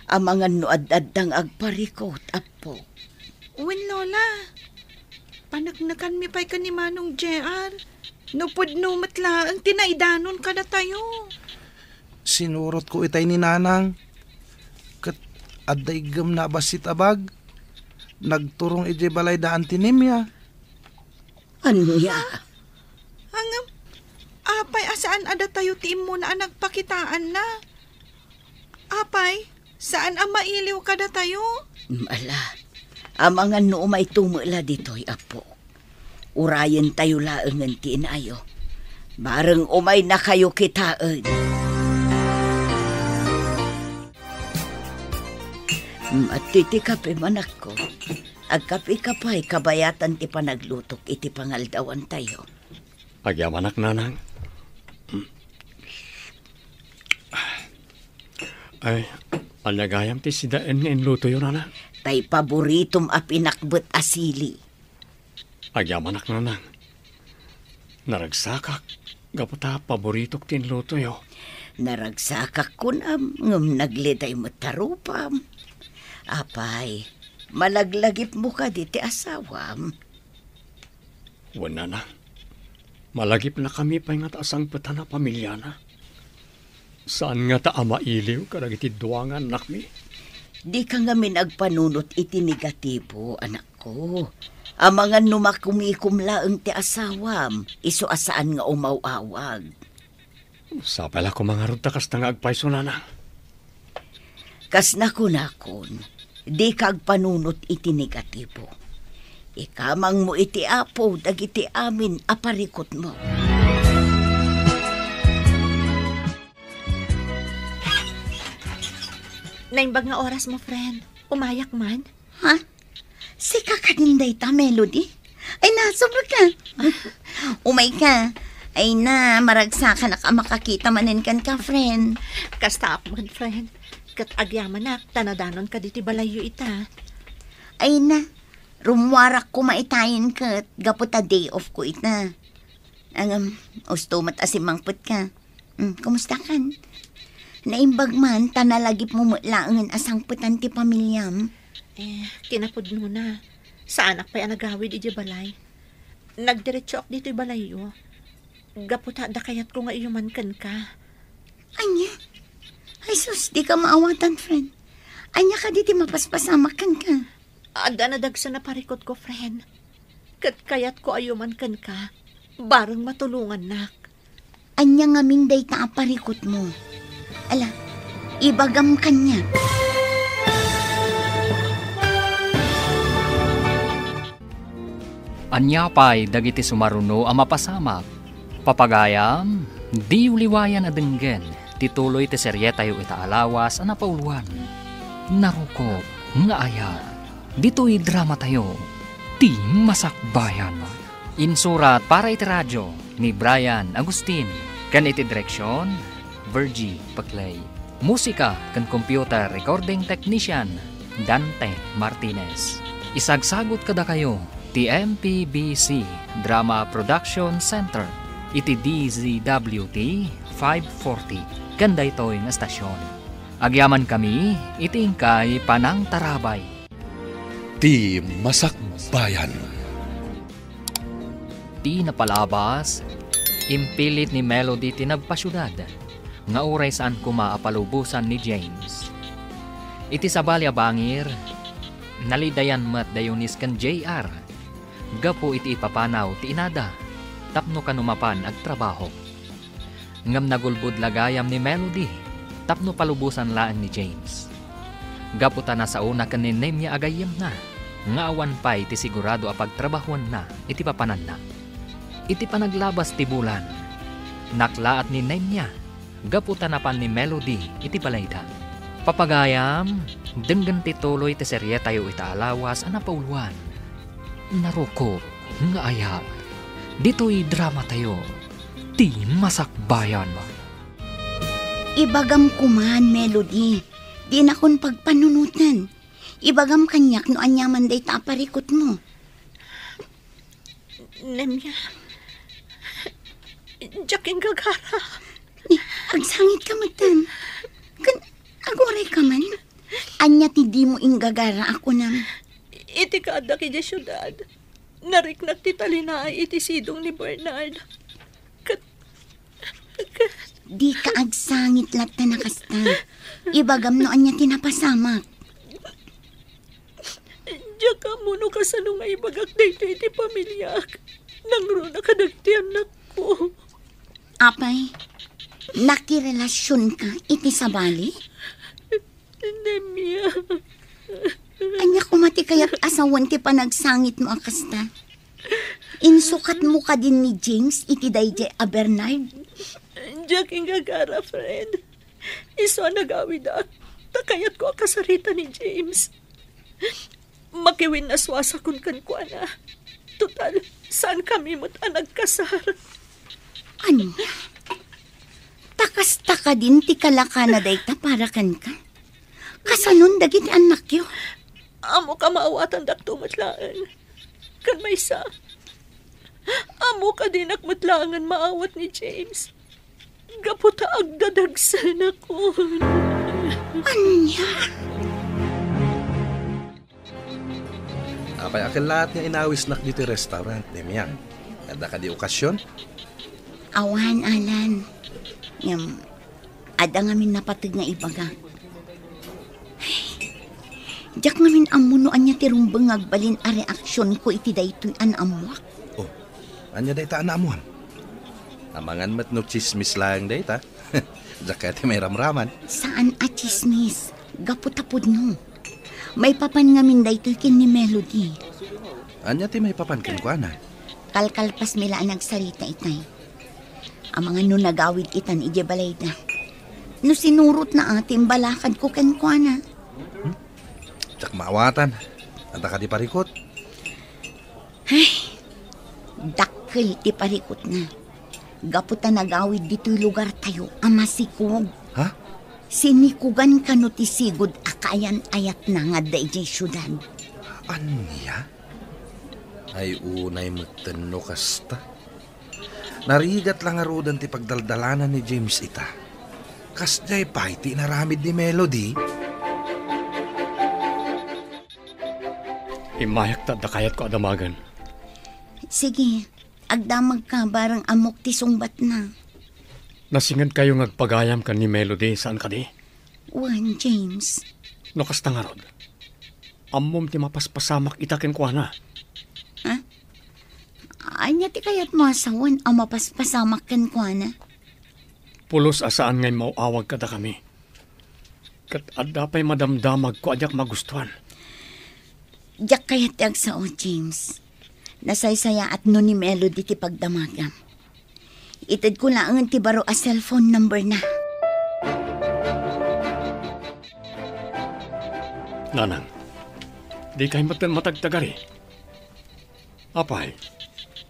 Amangan no ad-adda nga agparikut, Apo. Wen, Lola. Paneknekanmi pay ken ni Manong J R. No pudno met laeng ti naidanon kadatayo. Sinurotko itay ni Nanang. Ket adda iggemna a bassit a bag. nagturong idiay balay da Auntie Nemia. Ania? Ngem, apay a saan a datayo ti immuna a nagpakitaanna? Apay, saan a mailiw kadatayo? Ala, amangan no umayto met la ditoy, Apo. Urayentayo laengen ti inayo. Bareng umaynakayo kitaen. Mm, iti ti kape, manakko. Agkapeka pay kabayatan ti panaglutok iti pangaldawantayo. Agyamanak, nanang. Ay, ania gayam ti sidaen nga inlutoyo, nanang? Tay paboritom a pinakbet a sili. Agyamanak, nanang. Naragsakak gapu ta paboritok ti inlutoyo. Naragsakak kunam, ngem nagliday met ta rupam. Apay, malaglagipmo kadi ti asawam? Wen, nanang. Malagipnakami pay ngata a sangpetan a pamiliana. Saan ngata a mailiw kadagiti dua nga annakmi? Dika ngamin agpanunot iti negatibo, anakko. Amangan no makumikom laeng ti asawam, isu a saan nga umaw-awag. Sapay la koma ngarud ta kasta nga agpayso, nanang. Kas nakunakon, dika agpanunot iti negatibo. Ikamangmo iti Apo dagiti amin a parikutmo. Naimbag nga orasmo, friend. Umayak man. Ha? Sika kadin dayta, Melody? Ay, na, sobra ka. Umayka. Ay na, maragsakanak a makakita manen kenka, friend. Kastaak met, friend. Ket agyamanak ta nadanonka ditoy balayyo ita. Ay na, rummuarak koma itayen ket gapu ta day off ko ita. Ngem, usto met a simmangpetka. Mm, kumustakan? Naimbag man ta nalagipmo met laengen a sangpetan ti pamiliam. Eh, kinapudnona, saanak pay a nagawid idiay balay. Nagdiretsoak ditoy balayyo. Gapu ta adda kayatko nga iyuman kenka. Ania? Ay sus, dika maawatan, friend. Ania kadi ti mapaspasamak kenka? Adda nadagsen a parikutko, friend. Ket kayatko a iyuman kenka, bareng matulongannak. Ania ngamin dayta a parikutmo? Ala, ibagam kaniak. Ania pay dagiti sumaruno a mapasamak? Papagayam, diyo liwayan a denggen ti tuloy ti serietayo ita a lawas a napauluan, Narukop nga Ayat. Ditoy dramatayo, Ti Masakbayan. Insurat para iti radio ni Brian Agustin, ken iti direksion, Virgie Paclay. Musika ken computer recording technician, Dante Martinez. Isagsagut kadakayo ti M P B C Drama Production Center iti D Z W T five forty ken daytoy nga estasion. Agyamankami iti inkay panangtarabay. Ti Masakbayan. Ti napalabas, impilit ni Melody ti nagpasiudad, nga uray saan koma a palubosan ni James. Iti sabali a bangir, nalidayan met da Eunice ken J R gapu iti ipapanaw ti inada tapno kano mapan agtrabaho. Ngem nagulbod la gayam ni Melody tapno palubosan laeng ni James. Gapu ta nasaona ken ni Nemia a gayyemna, nga awan pay ti sigurado a pagtrabahuanna iti papananna. Iti panaglabas ti bulan, naklaat ni Nemia gapu ta napan ni Melody iti balayda. Papagayam, denggen ti tuloy ti serietayo ita a lawas a napauluan, Narukop nga Ayat. Ditoy dramatayo, Ti Masakbayan. Ibagam koman, Melody, dinakon pagpanunoten. Ibagam kaniak no aniaman dayta a parikutmo. Nemia, diak inggagara. Ni, agsangit ka metten. Ken aguray ka man. Ania ti dimo inggagara a kunam? Iti kaaddak idiay siudad, nariknak ti talinaay iti sidong ni Bernard. Ket, ket Dika agsangit latta a kasta. Ibagam no ania ti napasamak. Diak ammo no kasano nga ibagak daytoy iti pamiliak. Nangruna kadagiti annakko. Apay, nakirelasionka iti sabali? Nemia. Ania koma ti kayat a sawen ti panagsangitmo a kasta? Insukatmo kadin ni James iti daydiay a Bernard? Diak inggagara, Fred. Isu a nagawidak, ta kayatko a kasarita ni James. Makiwinnasuasakon kenkuana. Total, saankami met a nagkasar. Ania? Ta kasta kadin ti kalakana dayta para kenka? Kasanon dagiti annakyo? Ammok a maawatandakto met laeng. Ken maysa, ammok a dinak met laengen maawat ni James. Gapu ta agdadagsenakon. Ania? Apay a kellaat nga inawisnak ditoy restaurant, Demian? Adda kadi okasion? Awan, Alan. Ngem, adda ngamin napateg nga ibagak. Diak ngamin ammo no ania ti rumbeng nga agbalin a reaksionko iti daytoy a naammoak. Oh, ania dayta a naamuam? Amangan met no tsismis laeng dayta. Diak kayat ti mairamraman. Saan a tsismis. Gapu ta pudno. Maipapan ngamin daytoy ken ni Melody. Ania ti maipapan kenkuana? Kalkalpasmi la a nagsarita itay. Amangan no nagawid itan idiay balayda. No sinurotna a ti imbalakadko kenkuana. Hmm? Diak maawatan. Adda kadi parikut? Ay, dakkel ti parikutna. Gapu ta nagawid ditoy lugartayo a masikog. Ha? Sinikugan kano ti sigud a kaayan-ayatna nga adda idiay siudad. Ania? Ay, unay metten no kasta. Narigat la ngaruden ti pagdaldalanan ni James ita. Kasdiay pay ti inaramid ni Melody? Immayak ta adda kayatko a damagen. Sige, agdamagka barang ammok ti sungbatna. Nasingedkayo nga agpagayam ken ni Melody, saan kadi? Wen, James. No kasta ngarud, ammom ti mapaspasamak ita kenkuana. Ha? Ania ti kayatmo a sawen a mapaspasamak kenkuana? Pulos a saan nga immaw-awag kadakami. Ket adda pay madamdamagko a diak magustuan. Diak kayat ti agsao, James. Nasaysayaat no ni Melody ti pagdamagam. Itedko laengen ti baro a cellphone number na. Nanang, dikay metten matagtagari. Apay,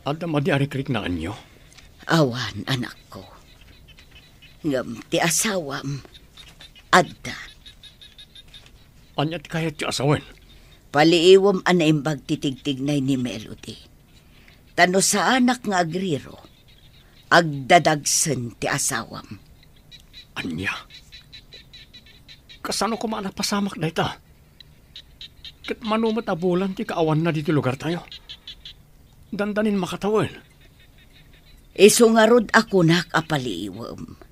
adda madi a rikriknaenyo? Awan, anakko. Ngem ti asawam, adda. Ania ti kayatyo a sawen? Paliiwem a naimbag ti tigtignay ni Melody. Ta no saanak nga agriro, agdadagsen ti asawam. Ania? Kasano koma a napasamak dayta? Ket mano met a bulan ti kaawanna ditoy lugartayo? Dandanin makatawen. Isu ngarud a kunak a paliiwem.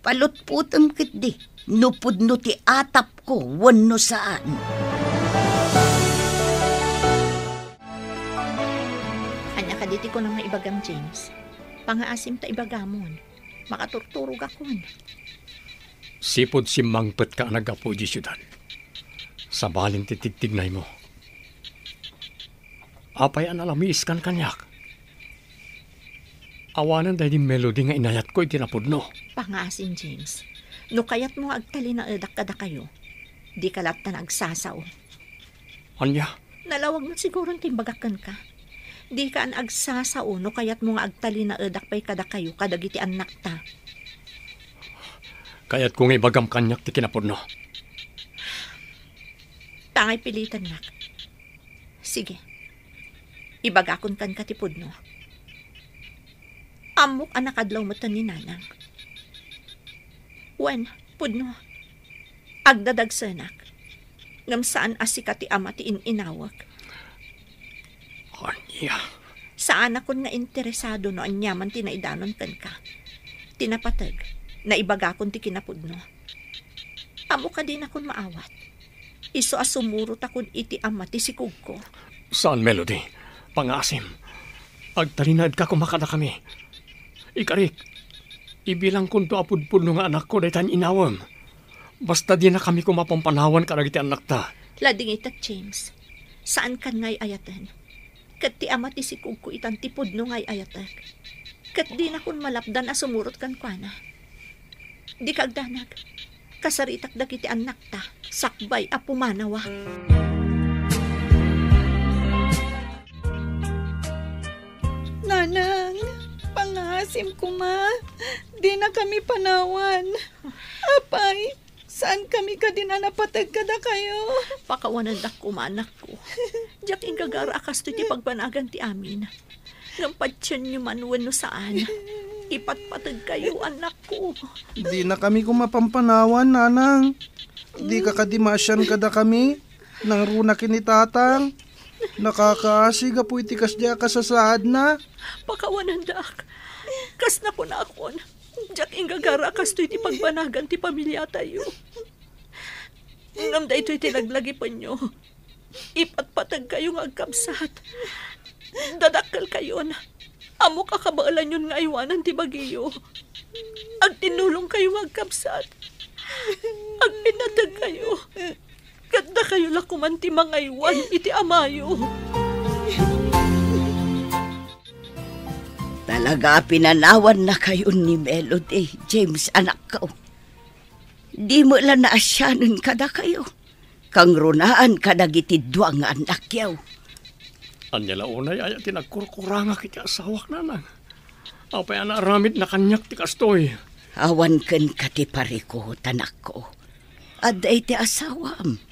Palutpotem ketdi no pudno ti atapko wenno saan. Ania kadi ti kunam nga ibagam, James? Pangaasim ta ibagamon. Makaturturogakon. Sipud simmangpetka a naggapu idiay siudad, sabalin ti tigtignaymo. Apay a nalamiiskan kaniak? Awanen daydi Melody nga inayatko iti napudno. Pangaasim, James. No kayatmo nga agtalinaedak kadakayo, dika latta nga agsasao. Ania? Nalawag met siguron ti imbagak kenka. Dika agsasao no kayatmo nga agtalinaedak pay kadakayo kadagiti annakta. Kayatko nga ibagam kaniak ti kinapudno. Tangay pilitennak. Sige. Ibagakon kenka ti pudno. Ammok a nakadlaw metten ni Nanang. Wen, pudno. Agdadagsenak. Ngem saan a sika ti ama ti in-inawek. Ania? Saanakon nga interesado no aniaman ti naidanon kenka. Ti napateg, naibagakon ti kinapudno. Ammok a dinakon maawat. Isu a sumurotakon iti ama ti sikogko. Saan, Melody. Pangaasim. Agtalinaedka koma kadakami. Ikarik, ibilangkonto a pudpudno nga anakko dayta nga inawem. Basta dinakami koma pampanawan kadagiti annakta. Ladingitek, James. Saankan nga ay-ayaten. Ket ti ama ti sikogko itan ti pudno nga ay-ayatek. Ket dinakon malapdan a sumurot kenkuana. Dika agdanag. Kasaritak dagiti annakta sakbay a pumanawa. Nanang, pangaasim koma. Dinakami panawan. Apay, saankami kadin a napateg kadakayo? Pakawanendak koma, anakko. Diak inggagara a kastoy ti pagbanagan ti amin. Ngem patienyo man wenno saan, ipatpategkayo, anakko. Dinakami koma pampanawan, nanang. Dika kadi maasian kadakami? Nangruna ken ni tatang. Nakakaasi gapu iti kasdiay a kasasaadna. Pakawanendak. Kas nakunakon, diak inggagara a kastoy ti pagbanagan ti pamiliatayo. Ngem daytoy ti laglagipenyo. Ipatpategkayo nga agkabsat. Dadakkelkayon. Ammok a kabaelanyon nga aywanan ti bagiyo. Agtinnulongkayo nga agkabsat. Agpinnategkayo. Ket dakayo la koman ti mangaywan iti amayo. Talaga a pinanawannakayon ni Melody, James, anakko. Di met la naasianen kadakayo. Kangrunaan kadagiti dua nga annakyo. Ania la unay aya ti nagkurkurangak iti asawak, nanang? Apay a naaramidna kaniak ti kastoy? Awan kenka ti parikut, anakko. Adda iti asawam.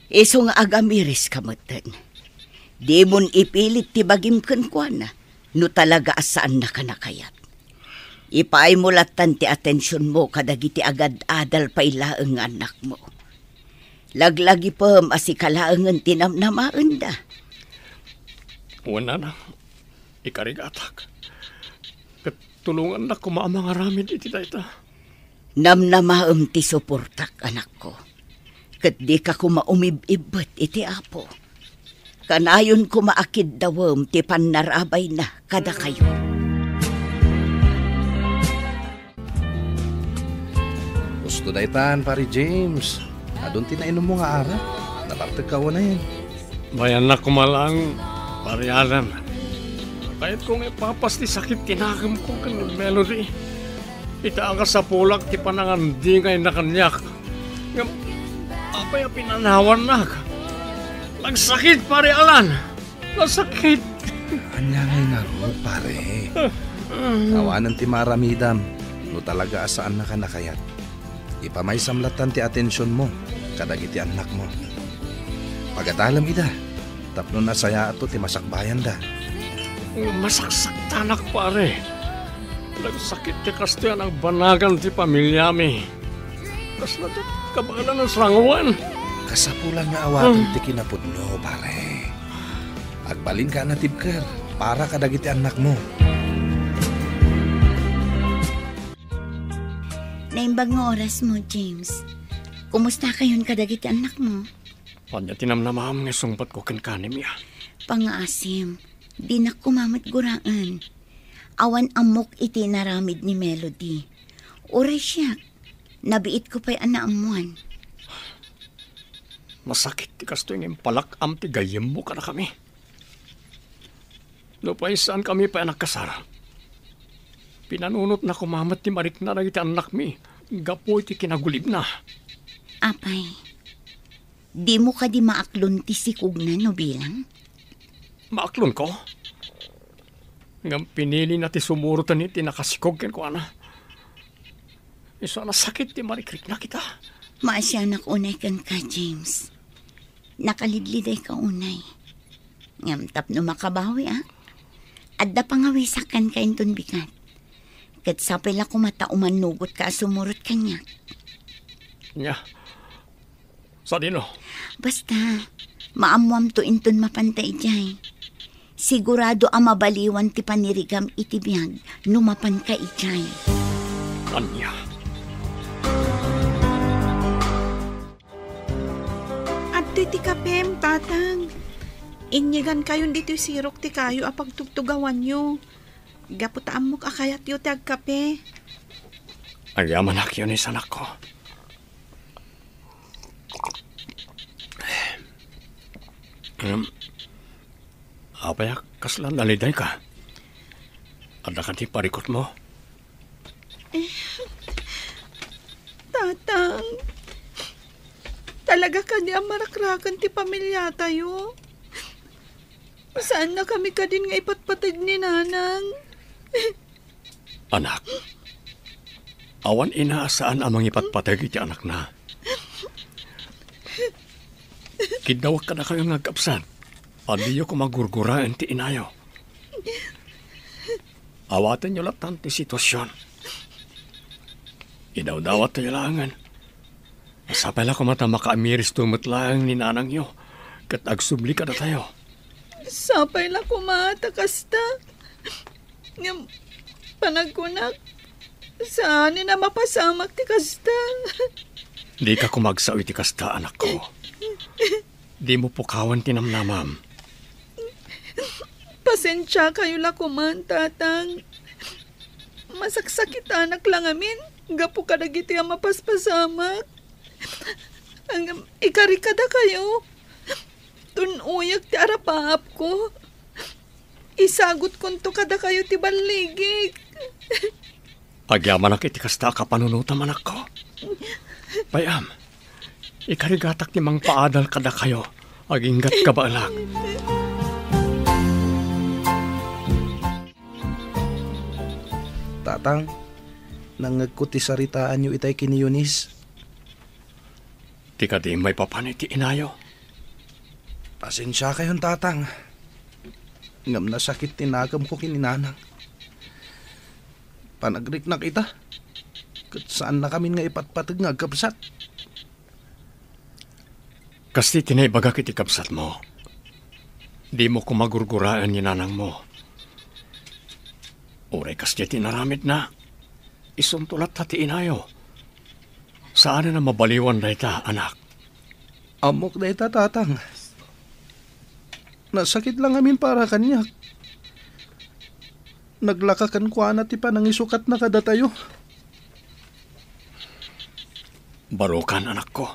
Isu nga agamiris ka metten. Dimon ipilit ti bagim kenkuana no talaga a saannaka nakayat. Ipaaymo lattan ti atensionmo kadagiti agad-adal pay laeng nga annakmo. Laglagipem a sika laengen ti namnamaenda. Wen, nanang, ikarigatak. Ket tulongannak koma a mangaramid iti dayta. Namnamaem ti suportak, anakko. Ket dika koma umib-ibbet iti Apo. Kanayon koma a kiddawem ti pannarabayna kadakayo. Husto daytan, Pare James. Adun ti nainummo nga arak. Nabartekka unay. Bayannak koma laeng, Pare Alan. Kayatko nga ipapas ti sakit ti nakemko ken ni Melody. Ita a kasapulak ti panangandingayna kaniak. Ngem apay a pinanawannak? Nagsakit, Pare Alan! Nasakit! Ania ngay ngarud, pare? Awanen ti maaramidam no talaga a saannaka nakayat. Ipamaysam lattan ti atensionmo kadagiti annakmo. Pagadalem ida tapno nasayaatto ti masakbayanda. Masaksaktanak, pare. Nagsakit ti kastoy a nagbanagan ti pamiliami. Kasla ti kabaelan a sangoen. Kasapulan nga awaten ti kinapudno, pare. Agbalinka a natibker para kadagiti annakmo. Naimbag nga orasmo, James. Kumustakayon kadagiti annakmo? Ania ti namnamaem nga isungbatko kenka ni Mia? Pangaasim, dinak koma met guraen. Awan ammok iti inaramid ni Melody. Uray siak, nabiitko pay a naammuan. Masakit ti kastoy nga impalak-am ti gayyemmo kadakami. Nupay saankami pay a nagkasar, pinanunotna koma met ti marikna dagiti annakmi gapu iti kinagulibna. Apay, dimo kadi maaklon ti sikogna no bilang? Maaklonko? Ngem pinilina ti sumuroten iti nakasikog kenkuana. Isu a nasakit ti marikrikna kita. Maasianak unay kenka, James. Nakalidlidayka unay. Ngem tapno makabawiak, adda pangawisak kenka inton bigat. Ket sapay la koma ta umannugotka a sumurot kaniak. Nia, sadino? Basta, maammoamto inton mapanta idiay. Sigurado a mabaliwan ti panirigam iti biag no mapanka idiay. Ania? Daytoy ti kapem, Tatang. Inyegankayon ditoy sirok ti kayo a pagtugtugawanyo. Gapu ta ammok a kayatyo ti agkape. Agyamanak, Eunice, anakko. Em, apay a kasla nalidayka? Adda kadi parikutmo? Tatang, talaga kadi a marakraken ti pamiliatayo? Saannakami kadin nga ipatpateg ni Nanang? Anak, awan ina a saan a mangipatpateg iti anakna. Kiddawak kadakayo nga agkabsat, a diyo koma gurguraen ti inayo. Awatenyo lattan ti sitwasion. Idawdawatyo laengen. Sapay la koma ta makaamiristo met laeng ni nanangyo ket agsubli kadatayo. Sapay la koma ta kasta. Ngem panagkunak, saanen a mapasamak ti kasta. Dika koma agsao iti kasta, anakko. Dimo pukawen ti namnamam. Pasensiakayo la koman, Tatang. Masaksakitanak la ngamin gapu kadagiti a mapaspasamak. Ngem ikari kadakayo, tun-oyek ti arapaapko. Isagutkonto kadakayo ti balligik. Agyamanak iti kasta a kapanunotam, anakko. Pay-am, ikarigatak ti mangpaadal kadakayo, aginggat kabaelak. Tatang, nangngegko ti saritaanyo itay ken ni Eunice. Ti kadi maipapan iti inayo. Pasensiakayon, Tatang. Ngem nasakit ti nakemko ken ni Nanang. Panagriknak ita, ket saannakamin nga ipatpateg nga agkabsat. Kasta ti naibagak iti kabsatmo. Dimo koma gurguraen ni nanangmo. Uray kasta ti inaramidna, isunto latta ti inayo. Saanen a mabaliwan dayta, anak. Ammok dayta, Tatang. Nasakit la ngamin para kaniak. Naglaka kenkuana ti panangisukatna kadatayo. Barokan, anakko.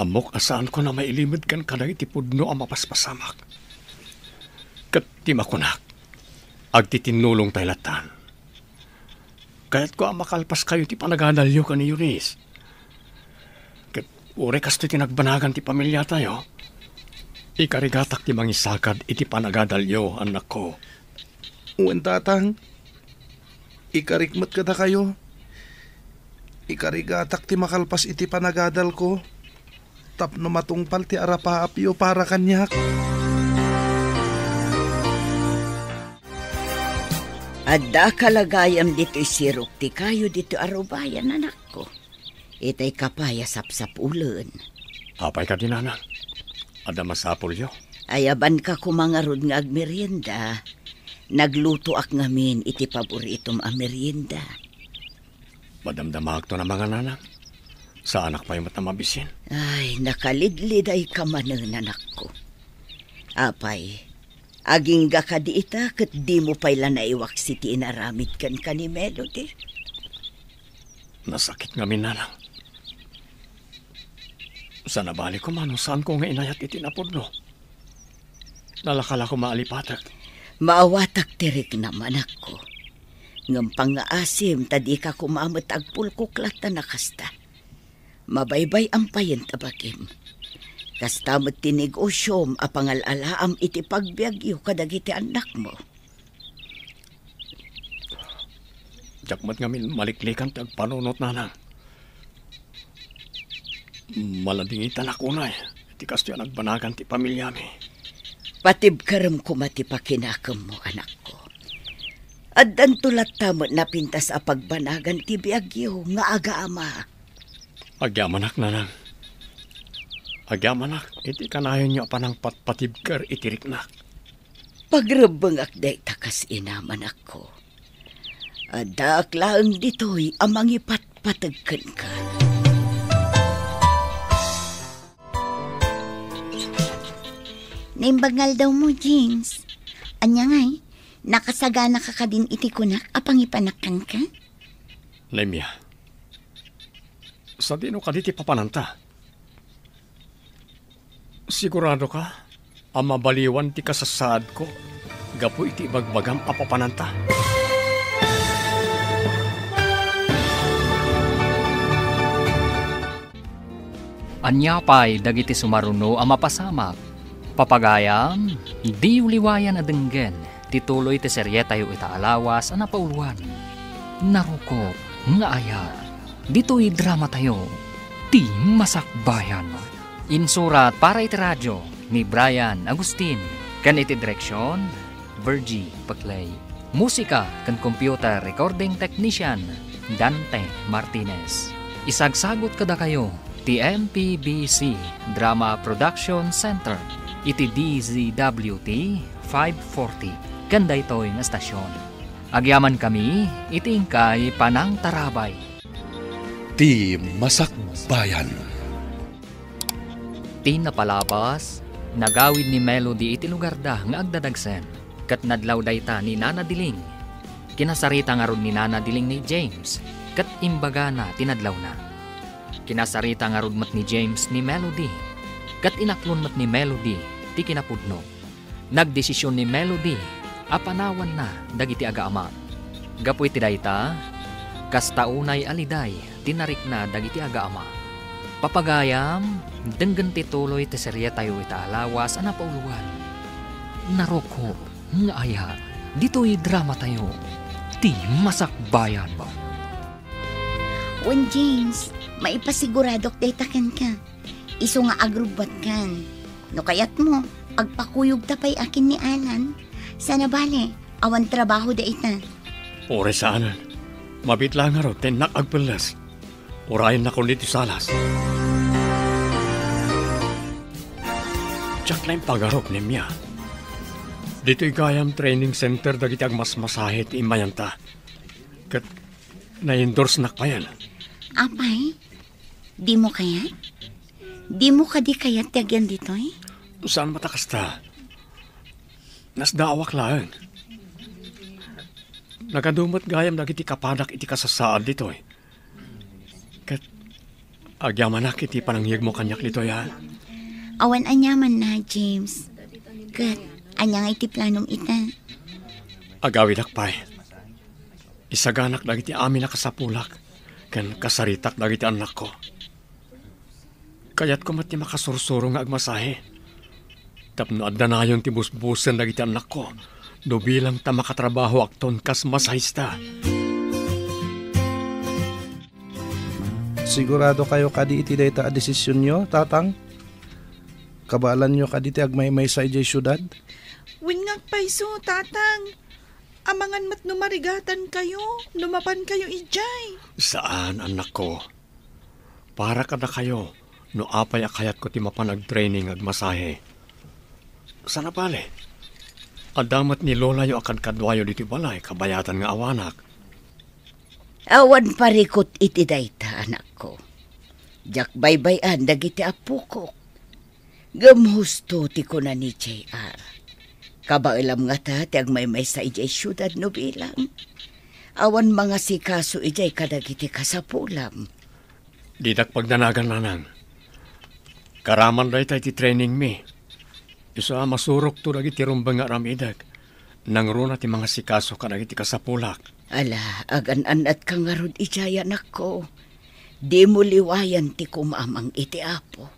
Ammok a saanko a mailimed ken kadagiti pudno a mapaspasamak. Ket ti makunak, agtitinnulongtay lattan. Kayatko a makalpaskayo ti panagadalyo ken ni Eunice. Ket uray kastoy ti nagbanagan ti pamiliatayo, ikarigatak ti mangisakad iti panagadalyo, annakko. Wen, Tatang. Ikarik met kadakayo. Ikarigatak ti makalpas iti panagadalko tapno matungpal ti arapaapyo para kaniak. Adda kalagayam ditoy sirok ti kayo ditoy arubayan, anakko. Itay kapay a sapsapulen. Apay kadi, nanang? Adda masapulyo? Ayabanka koma ngarud nga agmerienda. Naglutoak ngamin iti paboritom a merienda. Madamdamaakton a mangan, nanang. Saanak pay met a mabisin. Ay, nakalidlidayka manen, anakko. Apay, agingga kadi ita ket dimo pay la naiwaksi ti inaramid kenka ni Melody? Nasakit ngamin, nanang. Saan a bali koma no saanko nga inayat iti napudno. Nalaka la koma a lipatek. Maawatak ti riknam, anakko. Ngem pangngaasim ta dika koma met agpulkok latta a kasta. Mabaybay-am payen ta bagim. Kasta met ti negosiom a pangal-alaam iti pagbiagyo kadagiti annakmo. Diak met ngamin maliklikan ti agpanunot, nanang. Maladingitanak unay ti kastoy a nagbanagan ti pamiliami. Patibkerem koma ti pakinakemmo, anakko. Addanto latta met napintas a pagbanagan ti biagyo nga agama. Agyamanak, nanang. Agyamanak iti kanayonyo a panangpatpatibker iti riknak. Pagrebbengak dayta kas inam, anakko. Addaak laeng ditoy a mangipatpateg kenka. Naimbag nga aldawmo, James. Ania ngay, nakasaganaka kadin iti kunak a pangipanak kenka? Nemia, sadino kadi ti papananta? Siguradoka a mabaliwan ti kasasaadko gapu iti ibagbagam a papananta? Ania pay dagiti sumaruno a mapasamak? Papagayam, diyo liwayan a denggen ti tuloy ti serietayo ita a lawas a napauluan, Narukop nga Ayat. Ditoy dramatayo, Ti Masakbayan. Insurat para iti radio ni Brian Agustin, ken iti direksion, Virgie Paclay. Musika ken computer recording technician, Dante Martinez. Isagsagut kadakayo ti M P B C Drama Production Center iti D Z W T five forty ken daytoy nga estasion. Agyamankami iti inkay panangtarabay. Ti Masakbayan. Ti napalabas, nagawid ni Melody iti lugarda nga agdadagsen, ket nadlaw dayta ni Nana Diling. Kinasarita ngarud ni Nana Diling ni James, ket imbagana ti nadlawna. Kinasarita ngarud met ni James ni Melody, ket inaklon met ni Melody ti kinapudno. Nagdesision ni Melody a panawanna dagiti agaama. Gapu iti dayta, kasta unay a liday ti narikna dagiti agaama. Papagayam, denggen ti tuloy ti serietayo ita a lawas a napauluan, Narukop nga Ayat. Ditoy dramatayo, Ti Masakbayan. Wen, James, maipasiguradok dayta kenka. Isu nga agrubbuatkan. No kayatmo, agpakuyogta pay akin ni Alan. Sana bale, awan trabaho dayta. Uray saanen. Mabiit laeng ngarud ti innak agpelles. Urayennakon iti salas. Diak la impagarup, Nemia. Ditoy gayam training center dagiti agmasmasahe ti immayanta. Ket na-endorsenak payen. Apay, dimo kayat? Dimo kadi kayat ti agyan ditoy? Saan met a kasta. Nasdaawak laeng. Nagadu met gayam dagiti kapadak iti kasasaad ditoy. Ket agyamanak iti panangyegmo kaniak ditoy, a? Awan aniamanna, James. Ket ania nga iti planom ita? Agawidak pay. Isaganak dagiti amin a kasapulak ken kasaritak dagiti annakko. Kayatko met ti makasursuro nga agmasahe tapno addanayon ti busbusen dagiti annakko no bilang ta makatrabahoakton kas masahista. Siguradokayo kadi iti dayta a desisionyo, Tatang? Kabaelanyo kadi ti agmaymaysa idiay siudad? Wen nga agpayso, Tatang. Amangan met no marigatankayo no mapankayo idiay. Saan, annakko. Para kadakayo, no apay a kayatko ti mapan agtraining agmasahe. Sana bale, adda met ni lolayo a kadkaduayo ditoy balay kabayatan nga awanak. Awan parikut iti dayta, anakko. Diak baybay-an dagiti appokok. Ngem husto ti kuna ni J R. Kabaelam ngata ti agmaymaysa idiay siudad no bilang. Awan mangasikaso idiay kadagiti kasapulam. Didak pagdanagan, nanang. Karaman dayta iti trainingmi. Isu a masurokto dagiti rumbeng nga aramidek. Nangruna ti mangasikaso kadagiti kasapulak. Ala, agan-annatka ngarud idiay, anakko. Dimo liwayan ti kumamang iti Apo.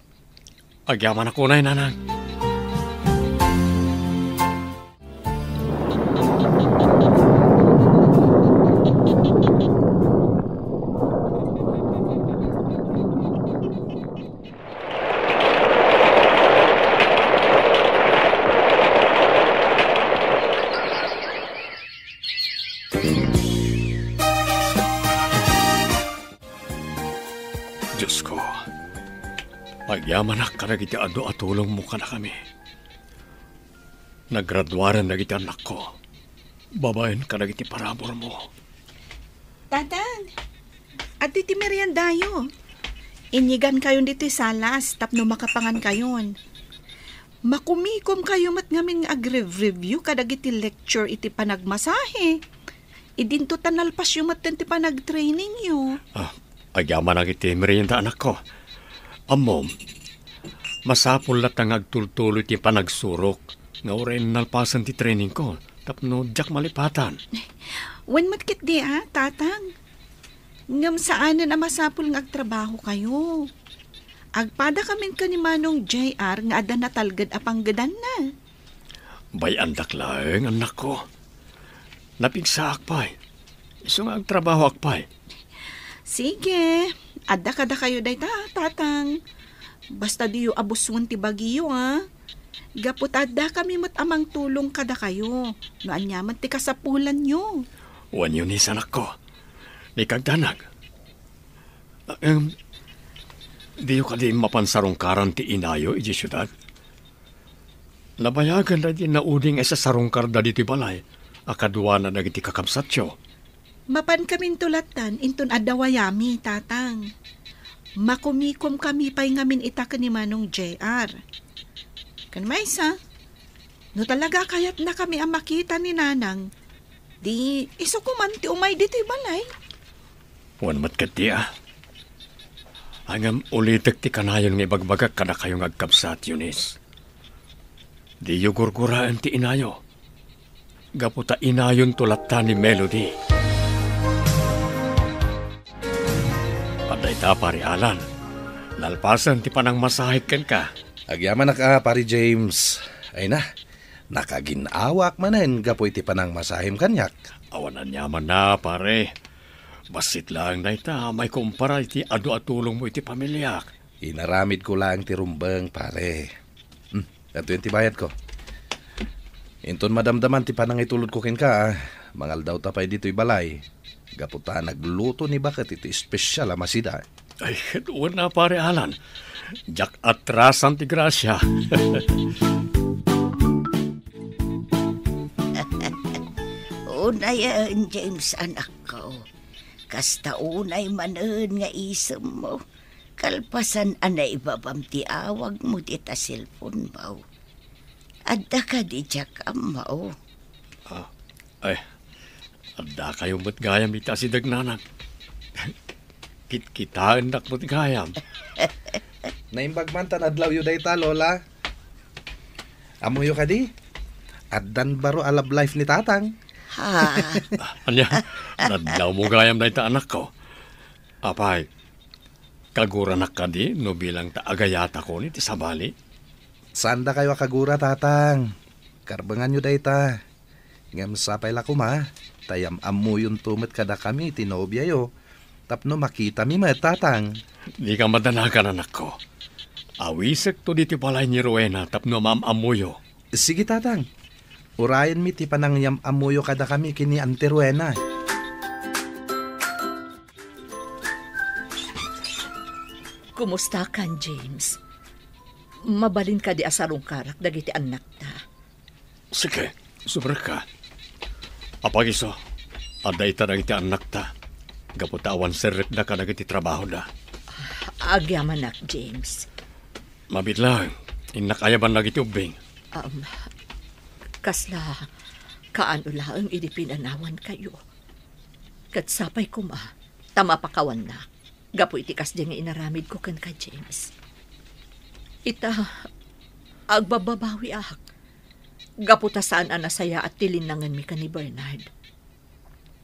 Agyamanak unay, nanang. Diosko, agyamanak kadagiti adu a tulongmo kadakami. Nagraduaren dagiti annakko babaen kadagiti paraburmo. Tatang, adtoy ti meriendayo. Inyigankayon ditoy salas tapno makapangankayon. Makumikom kayo met ngamin nga agrev-review kadagiti lecture iti panagmasahe. Idinto ta nalpasyo met ti panagtrainingyo. Ah, agyamanak iti merienda, anakko. Ammom, masapul latta nga agtultuloy ti panagsurok nga uray nalpasen ti trainingko tapno diak malipatan. Wen met ketdi a, Tatang. Ngem saanen a masapul nga agtrabaho kayo. Agpada kamin ken ni Manong J R nga adda natalged a panggedanna. Bay-andak laeng, annakko. Napigsaak pay. Isu nga agtrabahoak pay. Sige, adda kadakayo dayta, Tatang. Basta diyo abuson ti bagiyo, a. Gapu ta adda kami met a mangtulong kadakayo no aniaman ti kasapulanyo. Wen, Eunice, anakko. Ni kagdanag. Em, diyo kadi mapan sarungkaran ti inayo iti siudad? Nabayagan dagiti naudi nga isasarungkarda ditoy balay a kaduana dagiti kakabsatyo. Mapan kaminto lattan inton adda wayami, Tatang. Makumikom kami pay ngamin ita ken ni Manong J R. Ken maysa, no talaga kayatna kami a makita ni Nanang, di isu koman ti umay ditoy balay. Wen met ketdi a. Ngem ulitek ti kanayon nga ibagbagak kadakayo nga agkabsat, Eunice. Diyo gurguraen ti inayo. Gapu ta inayonto latta ni Melody. Ket dayta, Pare Alan, nalpasen ti panangmasahek kenka. Agyamanak a, Pare James. Ay na, nakagin-awaak manen gapu iti panangmasahim kaniak. Awan aniamanna, pare. Bassit laeng dayta, maikumpara iti adu a tulongmo iti pamiliak. Inaramidko laeng ti rumbeng, pare. Hmm, adtoyen ti bayadko. Inton madamdaman ti panangitulodko kenka, mangaldawta pay ditoy balay. Gapu ta nagluto ni baket iti espesial a masida. Ay, ket wen a, Pare Alan. Diak atrasan ti grasia. Unayen, James, anakko. Kasta unay manen nga isemmo. Kalpasan a naibabam ti awagmo dita cellphone-mo. Adda kadi diak ammo? Ah, ay, addakayo met gayam iti asideg, Nanang. Kitkitaennak met gayam. Naimbag man ta nadlawyo dayta, Lola. Ammoyo kadi? Addan baro a love life ni Tatang. Ha? Ania, nadlawmo gayam dayta, anakko? Apay, kaguranak kadi no bilang ta agayatakon iti sabali? Saandakayo a kagura, Tatang. Karbenganyo dayta. Ngem sapay la koma, ta yam-ammoyonto met kadakami ti nobiayo, tapno makitami met, Tatang. Dika madanagan, anakko. Awisekto ditoy balay ni Rowena tapno maam-ammoyo. Sige, Tatang. Urayenmi ti panangyam-ammoyo kadakami ken ni Auntie Rowena. Kumustakan, James? Mabalin kadi a sarungkarak dagiti annakta? Sige, sumrekka. Apay isu, adda ita dagiti annakta, gapu ta awan serrekda kadagiti trabahoda. Agyamanak, James. Mabiit laeng, innak ayaban dagiti ubbing. Um, kasla kaano laeng idi pinanawankayo. Ket sapay koma, ta mapakawannak, gapu iti kasdi nga inaramidko kenka, James. Ita, agbabbabawiak, gapu ta saan a nasayaat ti linnangenmi ken ni Bernard.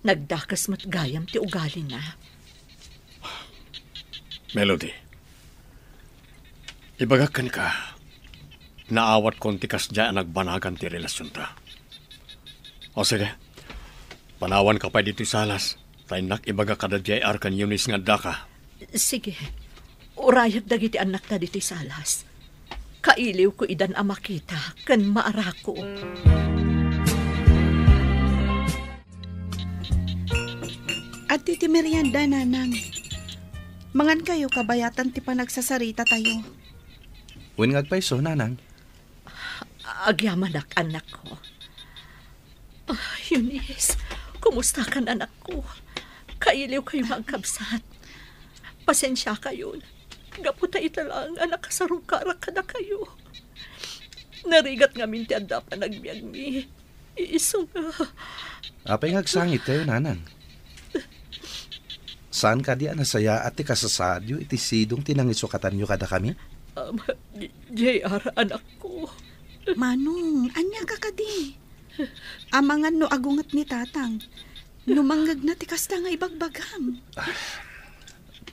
Nagdakes met gayam ti ugalina. Melody, ibagak kenka, naawatkon ti kasdiay a nagbanagan ti relasionta. O sige, panawanka pay ditoy salas, ta innak ibaga kada J R ken Eunice nga addaka. Sige, urayak dagiti annakta ditoy salas. Kailiwko idan a makita ken maarako. Adtoy ti merienda, Nanang. Mangankayo kabayatan ti panagsasarita tayo. Wen nga agpayso, Nanang? Agyamanak, annakko. Ah, Eunice, kumustakan, anakko? Kailiwkayo nga agkabsat. Pasensiakayon, gapu ta ita laeng a nakasarungkarak kadakayo. Narigat ngamin ti adda panagbiagmi. Isu nga. Apay nga agsangit kayo, nanang? Saan kadi a nasayaat ti kasasaadyo iti sidong ti nangisukatanyo kadakami? Um, J R, anakko. Manong, ania ka kadi? Amangan no agunget ni tatang. No mangngegna ti kasta nga ibagbagam.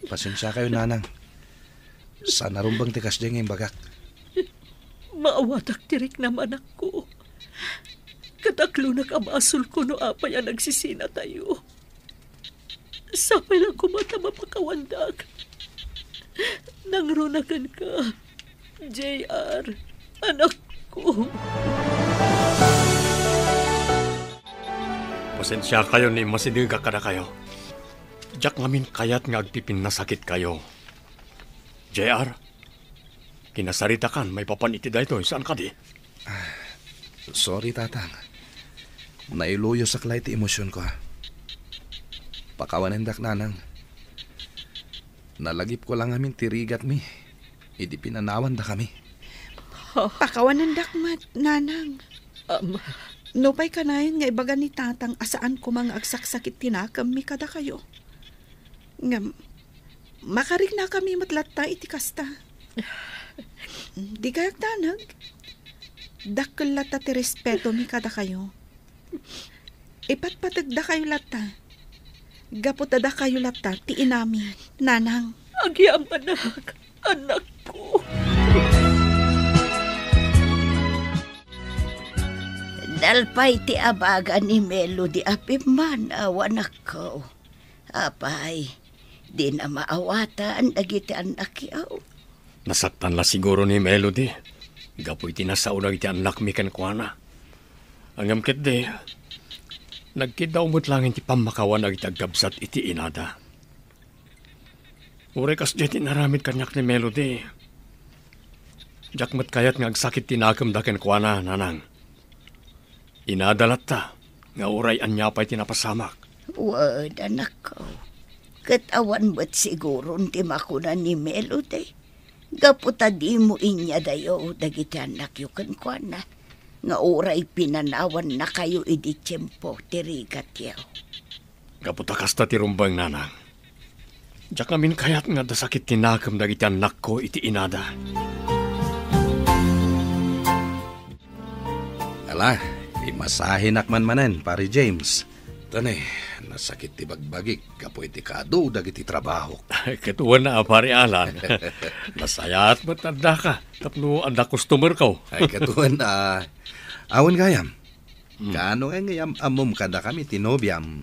Pasensia kayo, nanang. Saan a rumbeng ti kasdiay nga imbagak. Maawatak ti riknam, anakko. Kadaklonak a basolko no apay a nagsisinatayo. Sapay lang koma ta mapakawandak. Nangruna kenka, J R, anakko. Pasensia kayo ni masidegak kadakayo. Diak ngamin kayat nga agpipinnasakit kayo. J R, kinasaritakan maipapan iti daytoy, saan kadi? Sorry, tatang. Nailuyosak la iti emosyonko. Pakawanendak, nanang. Nalagipko la ngamin ti rigatmi idi pinanawandakami. Pakawanendak met, nanang. Am, Nupay kanayon nga ibaga ni tatang a saan koma nga agsaksakit ti nakemmi kadakayo. Ngem, makariknakami met latta iti kasta. Di kay agdanag. Dakkel latta ti respetomi kadakayo. Ipatpategdakayo latta. Gapu ta dakayo latta ti inami, nanang. Agyamanak, anakko. Nalpay ti abaga ni Melody a pimmanaw, anakko. Apay, dina maawatan dagiti annakyo? Nasaktan la siguro ni Melody gapu iti nasao dagiti annakmi kenkuana. Ngem ketdi, nagkiddaw met laeng ti pammakawan dagiti agkabsat iti inada. Uray kasdiay ti inaramid kaniak ni Melody, diak met kayat nga agsakit ti nakemda kenkuana, nanang. Inada latta nga uray ania pay ti napasamak. Wen, anakko. Ket awan met siguron ti makuna ni Melody, gapu ta dimo inyadayo dagiti annakyo kenkuana, nga uray pinanawannakayo idi tiempo ti rigatyo. Gapu ta kasta ti rumbeng, nanang. Diak ngamin kayat nga adda sakit ti nakem dagiti annakko iti inada. Ala, imasahenak man manen, Pare James. Tani, nasakit ti bagbagik gapu iti kaadu dagiti trabahok. Ket wen a, Pare Alan. Nasayaat met addaka tapno adda customerko. Ay, ket wen a, awan gayam. Hmm. Kaano ngay nga yam-ammom kadakami ti nobiam?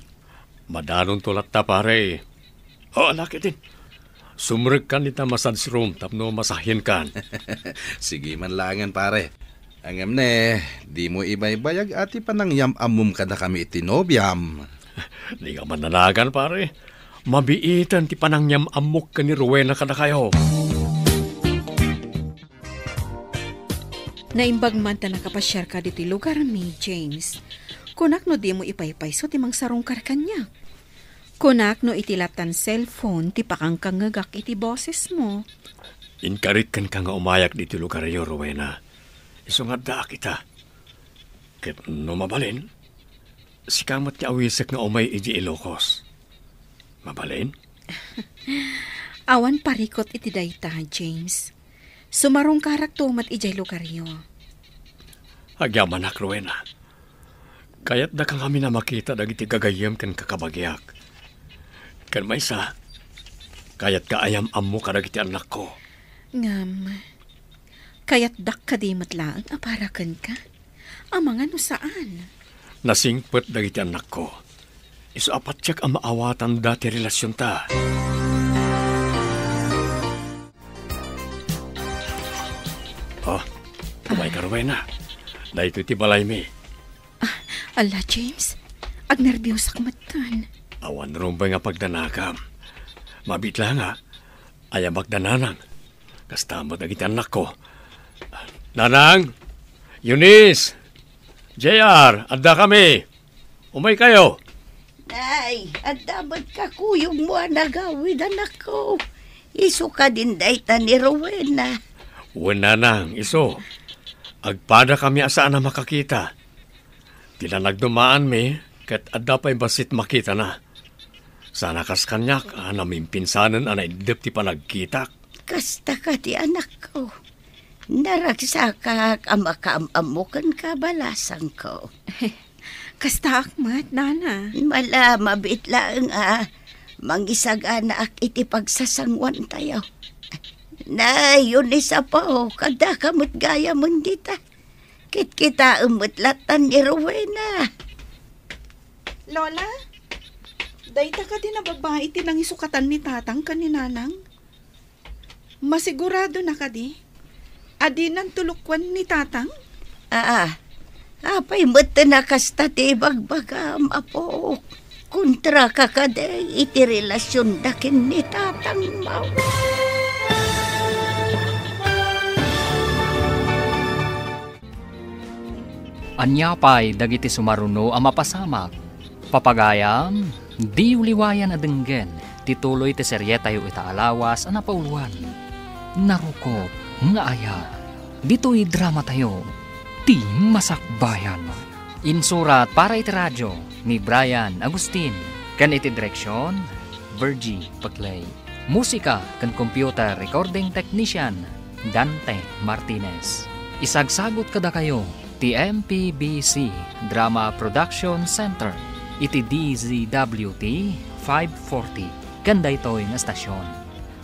Madanonto latta, pare. O, ala ketdin. Sumrekkan ita massage room tapno masahenkan. Sige man laengen, pare. Ngem ne, dimo ibaybayag a ti panangyam-ammom kadakami iti nobiam. Dika mannanagan, pare. Mabiiten ti panangyam-ammok ken ni Rowena kadakayo. Naimbag man ta nakapasiarka ditoy lugarmi, James. Kunak no dimo ipaypayso ti mangsarungkar kaniak. Kunak no iti lattan cellphone ti pakangkangngegak iti bosesmo. Inkarik kenka nga umayak ditoy lugaryo, Rowena. Isu nga addaak ita. Ket no mabalin, sika met ti awisek nga umay idiay Ilocos. Mabalin? Awan parikut iti dayta, James. Sumarungkarakto met idiay lugaryo. Agyamanak, Rowena. Kayatdaka ngamin a makita dagiti gagayyem ken kakabagiak. Ken maysa, kayatka a yam-ammo kadagiti annakko. Ngem, kayatdak kadi met laeng a para kenka? Amangan no saan? Nasingpet dagiti annakko. Isu a patiek a maawatanda ti relasionta. Oh, umayka, Rowena. Daytoy ti balaymi. Ah, ala, James. Agnerbiosak metten. Awan rumbeng a pagdanakam. Mabiit la nga, ayamak da Nanang. Kasta met dagiti annakko. Nanang! Eunice! J R, addakami! Umaykayo! Nay, adda met kakuyogmo a nagawid, anakko. Isu kadin dayta ni Rowena. Wen, Nanang, isu. Agpadakami a saan a makakita. Ti nanagdumaanmi, ket adda pay bassit makitana. Saan a kas kaniak a namimpinsanen a naiddep ti panagkitak. Kasta kadi, anakko. Naragsakak a makaam-ammo ken kabalasangko. Kastaak met, Nana. Mala, mabiit laeng a mangisaganaak iti pagsasanguantayo. Nay, Eunice, Apo, kaddaka met gayamen dita. Kitkitaem met lattan ni Rowena. Lola, dayta kadi a babai ti nangisukatan ni Tatang ken ni Nanang? Masiguradona kadi a dinanto lukoen ni Tatang? Aa, apay met a kasta ti ibagbagam, Apo? Kontraka kadi iti relasionda ken ni Tatangmo? Ania pay dagiti sumaruno a mapasamak? Papagayam, diyo liwayan a denggen ti tuloy ti serietayo ita a lawas a napauluan, Narukop nga Ayat. Ditoy dramatayo, Ti Masakbayan. Insurat para iti radio ni Brian Agustin, ken iti direksion, Virgie Paclay. Musika ken computer recording technician, Dante Martinez. Isagsagut kadakayo ti M P B C Drama Production Center iti D Z W T five forty ken daytoy nga estasion.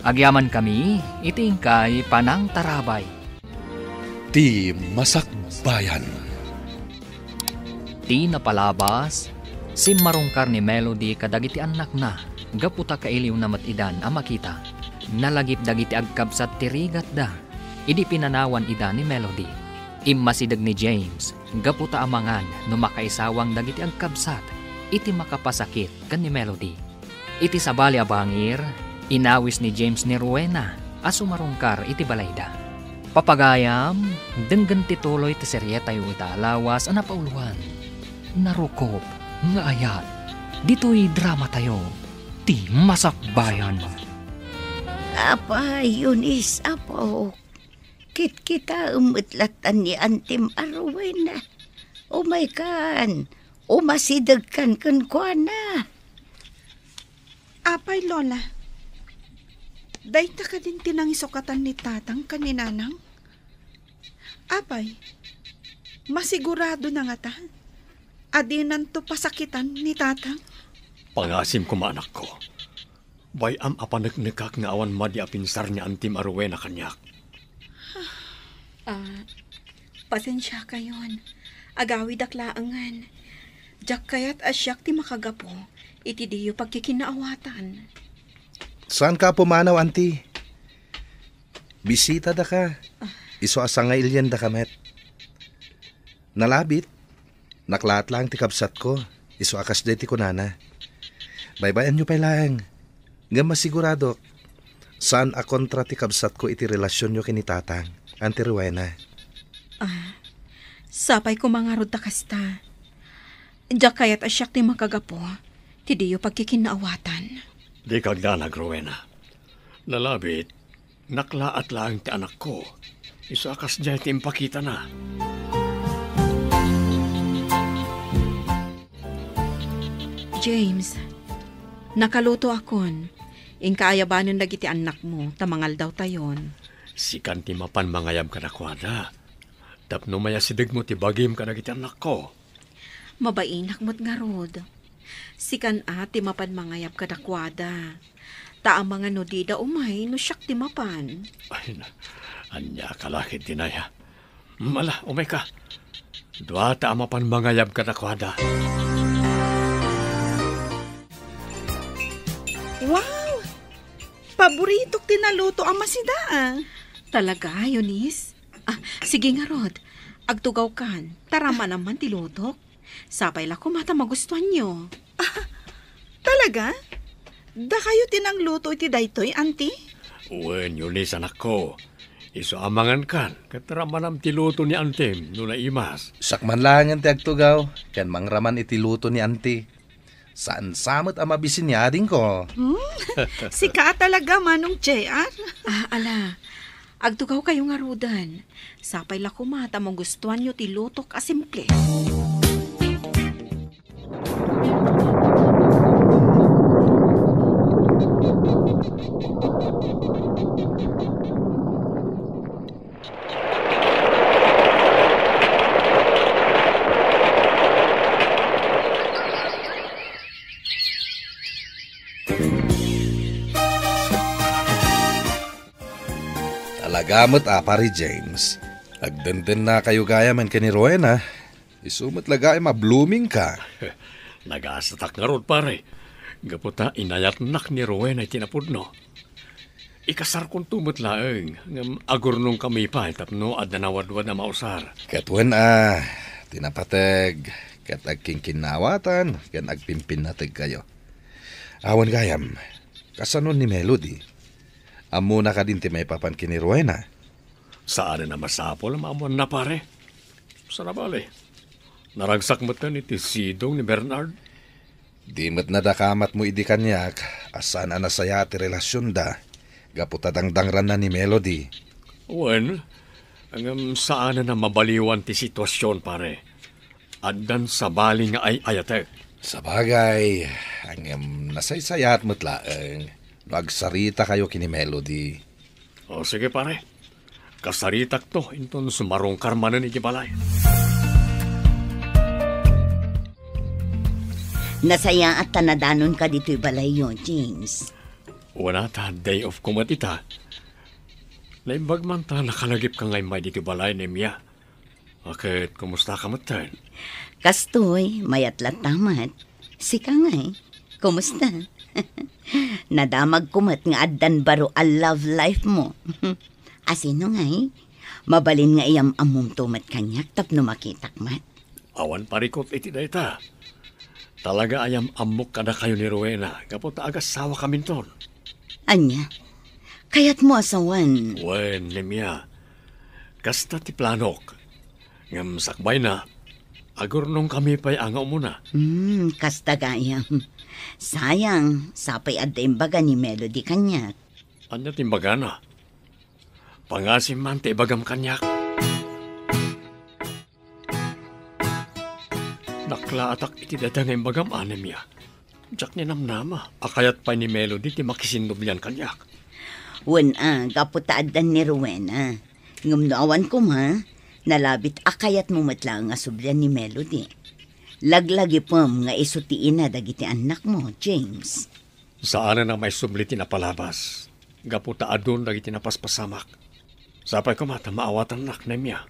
Agyamankami iti inkay panangtarabay. Ti Masakbayan. Ti napalabas, simmarungkar ni Melody kadagiti annakna gapu ta kailiwna met idan a makita. Nalagip dagiti agkabsat ti rigatda idi pinanawan ida ni Melody. Immasideg ni James gapu ta amangan no makaisawang dagiti agkabsat iti makapasakit ken ni Melody. Iti sabali a bangir, inawis ni James ni Rowena a sumarungkar iti balayda. Papagayam, denggen ti tuloy ti serietayo ita a lawas a napauluan, Narukop nga Ayat. Ditoy dramatayo, Ti Masakbayan. Apay, Eunice, Apo, kitkitaem met lattan ni Antim a Rowena. Umaykan, umasidegkan kenkuana. Apay, Lola, dayta kadin ti nangisukatan ni Tatang ken ni Nanang? Apay, masiguradona ngata a dinanto pasakitan ni Tatang? Pangasim koma, anakko. Bay-am a paneknekak nga awan madi a pinsar ni Antim a Rowena kaniak. Ah, pasensiakayon. Agawidak laengen. Diak kayat a siak ti makagapu iti diyo pagkikinnaawatan. Saanka a pumanaw, Anti. Bisitadaka. Ah. Isu a sangailiendaka met. Nalabit, naklaat laeng ti kabsatko, isu a kasdiay ti kunana. Baybay-anyo pay laeng, ngem masiguradok, saan a kontra ti kabsatko iti relasionyo ken ni Tatang, Anti Rowena. Ah, sapay koma ngarud ta kasta. Diak kayat a siak ti makagapu ti diyo pagkikinnaawatan. Dika agdanag, Rowena. Nalabit, naklaat laeng ti anakko. Isu a kasdiay ti impakitana. James, nakalutoakon. Inka ayabanen dagiti annakmo ta mangaldawtayon. Sikan ti mapan mangayab kadakuada tapno mayasidegmo ti bagim kadagiti annakko. Mabainak met ngarud. Sikan a ti mapan mangayab kadakuada. Ta amangan no dida umay no siak ti mapan. Ay, na, ania ka la ket dinaya. Mala, umayka. Duata a mapan mangayab kadakuada. Wow! Paboritok ti naluto a masida, ah. Talaga, Eunice? Ah, sige ngarud. Agtugawkan, ta rammanam man ti lutok. Sapay la koma ta magustuanyo. Ah, talaga? Dakayo ti nangluto iti daytoy, Anti? Wen, Eunice, anakko. Isu a mangankan, ket rammanam ti luto ni Antim no naimas. Siak man laengen ti agtugaw, ken mangraman iti luto ni Anti. Saan sa met a mabisin ni adingko. Hmm? Sika a talaga, Manong J R? Ah, ala. Agtugawkayo ngaruden. Sapay la koma ta magustuanyo ti lutok a simple. Talaga met a, Pare James. Agdendennakayo gayamen ken ni Rowena. Isu met la gayam a blooming ka. Nagasatak ngarud, pare. Gapu ta inayatnak ni Rowena iti napudno. Ikasarkonto met laeng, ngem agurnongkami pay tapno adda nawadwad a mausar. Ket wen a, ti napateg, ket agkinkinnawatan, ken agpimpinnategkayo. Awan gayam, kasano ni Melody? Ammona kadin ti maipapan ken ni Rowena? Saanen a masapul a maammoanna, pare. Sana bale, naragsak metten iti sidong ni Bernard. Di met nadakamatmo idi kaniak a saan a nasayaat ti relasionda gapu ta dangdangranna ni Melody. Wen, ngem saanen a mabaliwan ti situasion, pare. Addan sabali nga ay-ayatek. Sabagay, ngem nasaysayaat met laeng no agsaritakayo ken ni Melody. O, sige, pare. Kasaritakto inton sumarungkar manen iti balay. Nasayaat ta nadanonka ditoy balayyo, James. Wen a, ta day off ko met ita. Naimbag man ta nakalagipka nga immay ditoy balay, Nemia. A, ket kumustaka metten? Kastoy, mayat latta met. Sika ngay, kumusta? Nadamagko met nga addan baro a love life mo. Asino ngay? Mabalin nga iyam-ammomto met kaniak tapno makitak met. Awan parikut iti dayta. Talaga a yam-ammok kadakayo ni Rowena gapu ta agassawakaminton. Ania? Kayatmo a sawen? Wen, Nemia. Kasta ti planok. Ngem sakbayna, agurnongkami pay a nga umuna. Hmm, kasta gayam. Sayang, sapay adda imbaga ni Melody kaniak. Ania ti imbagana? Pangasim man ti ibagam kaniak. Naklaatak iti dayta nga imbagam, Nemia. Diak ninamnama a kayat pay ni Melody ti makisinnublian kaniak. Wen a, gapu ta addan ni Rowena. Ngem no awan koma, nalabit a kayatmo met laeng a sublian ni Melody. Laglagipem nga isu ti ina dagiti annakmo, James. Saanen a maisubli ti napalabas, gapu ta adun dagiti napaspasamak. Sapay koma ta maawatannak, Nemia.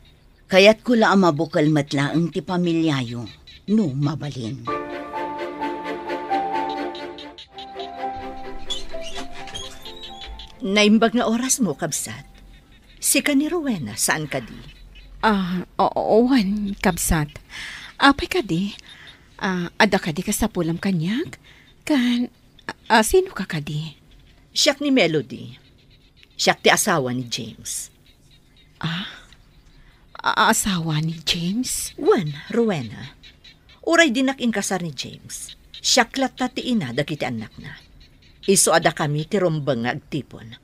Kayatko la a mabukel met laeng ti pamiliayo, no mabalin. Naimbag nga orasmo, kabsat. Sika ni Rowena, saan kadi? Ah, oo, wen, kabsat. Apay kadi? Ah, adda kadi kasapulam kaniak? Ken, ah, sino ka kadi? Siak ni Melody. Siak ti asawa ni James. Ah? A-, asawa ni James? Wen, Rowena. Uray dinak inkasar ni James, siak latta ti ina dagiti annakna. Isu a dakami ti rumbeng nga agtipon.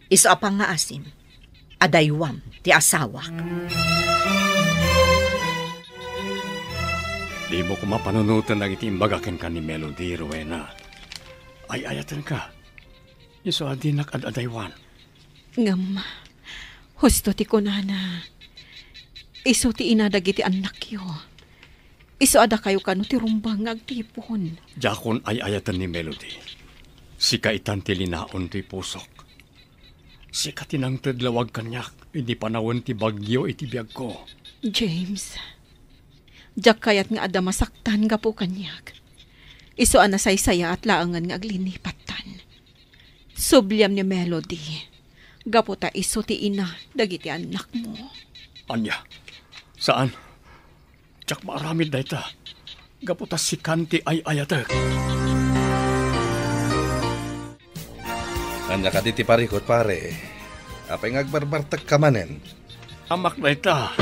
Isu a pangngaasim, adaywam ti asawak. Dimo koma panunoten dagiti imbaga kenka ni Melody, Rowena. Ay-ayatenka. Isu a dinak ad-adaywan. Ngem, husto ti kunana, isu ti ina dagiti annakyo. Isu a dakayo kano ti rumbeng nga agtipon. Diakon ay-ayaten ni Melody. Sika itan ti linaon toy pusok. Sika ti nangted lawag kaniak idi panawen ti bagyo iti biagko. James, diak kayat nga adda masaktan gapu kaniak. Isu a nasaysayaat laengen nga aglinipattan. Subliam ni Melody, gapu ta isu ti ina dagiti annakmo. Ania? Saan? Diak maaramid dayta, gapu ta sikan ti ay-ayatek. Ania kadi ti parikut, pare? Apay nga agbarbartekka manen? Amak dayta.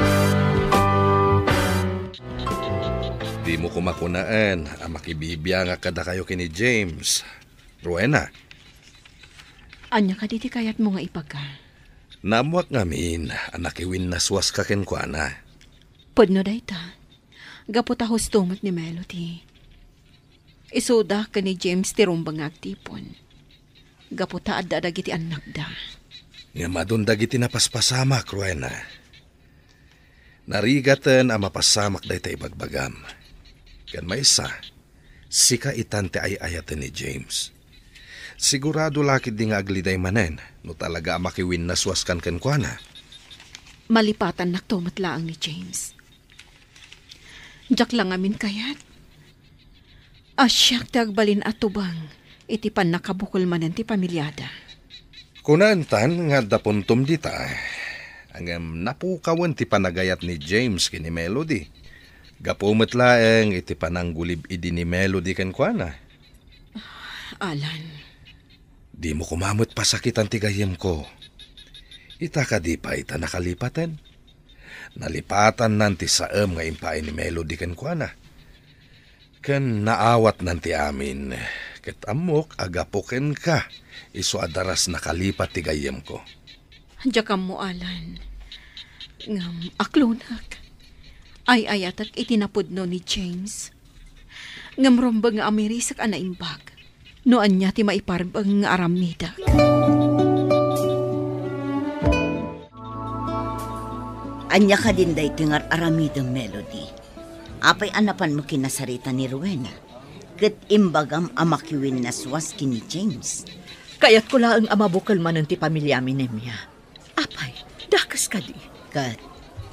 Dimo koma kunaen a makibibiangak kadakayo ken ni James. Rowena. Ania kadi ti kayatmo nga ibaga? Naammoak ngamin a nakiwinnaswaska kenkuana. Pudno dayta. Gapu ta husto met ni Melody. Isuda ken ni James ti rumbeng nga agtipon. Gapu ta adda dagiti annakda. Ngem adun dagiti napaspasamak, Rowena. Narigaten a mapasamak dayta ibagbagam. Ken maysa, sika itan ti ay-ayaten ni James. Sigurado la ketdi nga agliday manen no talaga a makiwinnaswaskan kenkuana. Malipatannakto met laeng ni James. Diak la ngamin kayat a siak ti agbalin a tubang iti pannakabukel manen ti pamiliada. Kunaentan nga adda puntom dita, ngem napukawen ti panagayat ni James ken ni Melody. Gapu met laeng iti pananggulib idi ni Melody kenkuana. Alan. Dimo koma met pasakitan ti gayyemko. Ita kadi pay ta nakalipaten? Nalipatannan ti saem nga impaay ni Melody kenkuana. Ken naawatnan ti amin, ket ammok a gapu kenka, isu a daras nakalipat ti gayyemko. Diak ammo, Alan. Ngem aklonek. Ay-ayatek iti napudno ni James. Ngem rumbeng nga amirisek a naimbag no ania ti maiparbeng nga aramidek. Ania kadin daytoy nga ar-aramidem, Melody? Apay a napanmo kinasarita ni Rowena, ket imbagam a makiwinnaswas ken ni James? Kayatko laeng a mabukel manen ti pamiliami, Nemia. Apay, dakes kadi? Ket,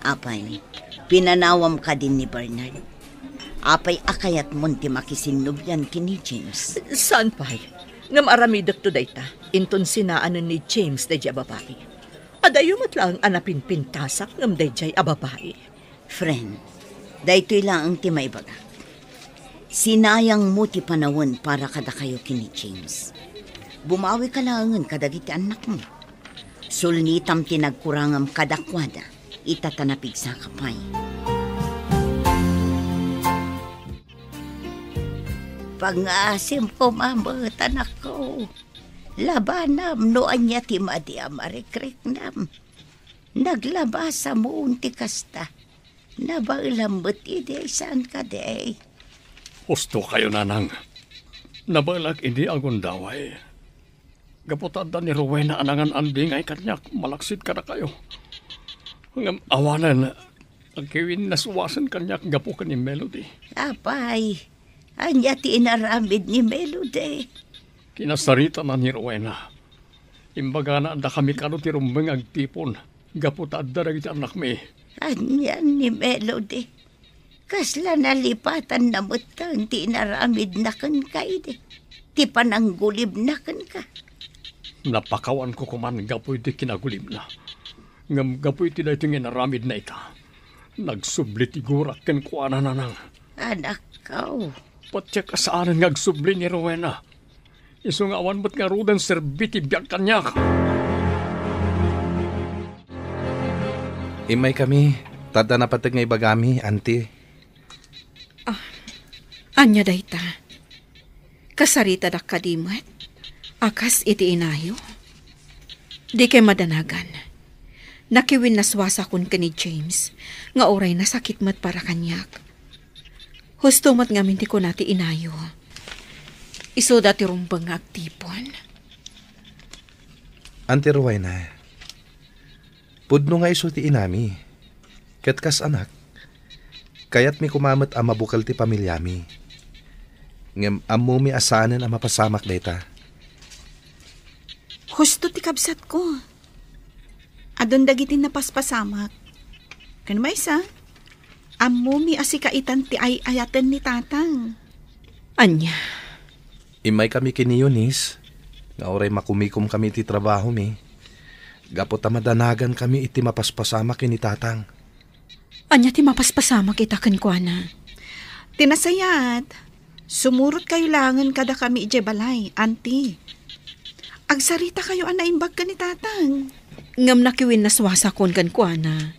apay, pinanawam kadin ni Bernard? Apay a kayatmon ti makisinnublian ken ni James? Saan pay? Ngem aramidekto dayta, inton sinaanen ni James daydiay a babai. Adayo met laeng a napinpintasak ngem daydiay a babai. Friend, daytoy laeng ti maibagak. Sinayangmo ti panawen para kadakayo ken ni James. Bumawika laengen kadagiti annakmo. Sulnitam ti nagkurangam kadakuada, ita ta napigsaka pay. Pangngaasim koma met, anakko. Labanam no ania ti madi a marikriknam. Naglabasamon ti kasta. Nabaelam met idi, saan kadi? Husto kayo, nanang. Nabaelak idi agundaway. Gapu ta adda ni Rowena a nangan-andingay kaniak malaksid kadakayo. Ngem awanen, nakiwinnaswasen kaniak gapu ken ni Melody. Apay, ania ti inaramid ni Melody? Kinasaritana ni Rowena. Imbagana a dakami kano ti rumbeng nga agtipon gapu ta adda dagiti annakmi. Anian ni Melody? Kasla nalipatanna metten ti inaramidna kenka idi, ti pananggulibna kenka. Napakawanko koman gapu iti kinagulibna. Ngem gapu iti daytoy nga inaramidna ita, nagsubli ti gurak kenkuana, nanang. Anakko. Patiek a saanen nga agsubli ni Rowena. Isu nga awan met ngaruden serbi ti biag kaniak. Immaykami, ta adda napateg nga ibagami, Auntie. Ah, ania dayta? Kasaritadak kadi met a kas iti inayo? Dikay madanagan. Nakiwinnaswasakon ken ni James, nga uray nasakit met para kaniak. Husto met ngamin ti kuna ti inayo. Isuda ti rumbeng nga agtipon. Auntie Rowena, pudno nga isu ti inami. Ket kas anak, kayatmi koma met a mabukel ti pamiliami. Ngem ammomi a saanen a mapasamak dayta. Husto ti kabsatko. Adun dagiti napaspasamak. Ken maysa, ammomi a sika itan ti ay-ayaten ni Tatang. Ania? Immaykami ken ni Eunice, nga uray makumikomkami iti trabahomi, gapu ta madanagankami iti mapaspasamak ken ni Tatang. Ania ti mapaspasamak ita kenkuana? Ti nasayaat, sumurotkayo laengen kadakami idiay balay, Auntie. Agsaritakayo a naimbag ken ni Tatang. Ngem nakiwinnaswasakon kenkuana.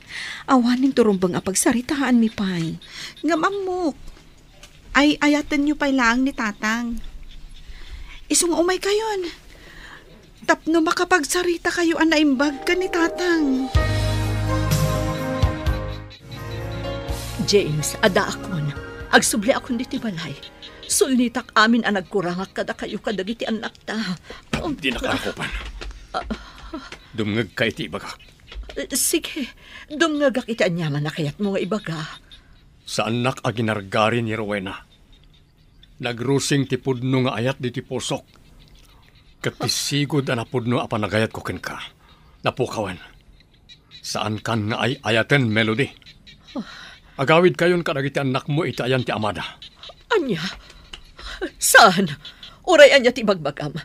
Awanen ti rumbeng a pagsaritaanmi pay. Ngem ammok, ay-ayatenyo pay laeng ni Tatang. Isu nga umaykayon, Tapno makapagsarita kayo a naimbag ken ni Tatang. James, addaakon. Agsubliakon ditoy balay. Sulnitak amin a nagkurangak kadakayo kadagiti annakta. Oh. Dinaka rakupan. Dumngegka iti ibagak. Sige, dumngegak iti aniaman a kayatmo nga ibaga. Saannak a ginargari ni Rowena. Nagrusing ti pudno nga ayat ditoy pusok. Ket ti sigud a napudno a panagayatko kenka, napukawen. Saankan nga ay-ayaten, Melody. Agawidkayon kadagiti annakmo iti ayan ti amada. Ania? Saan? Uray ania ti ibagbagam?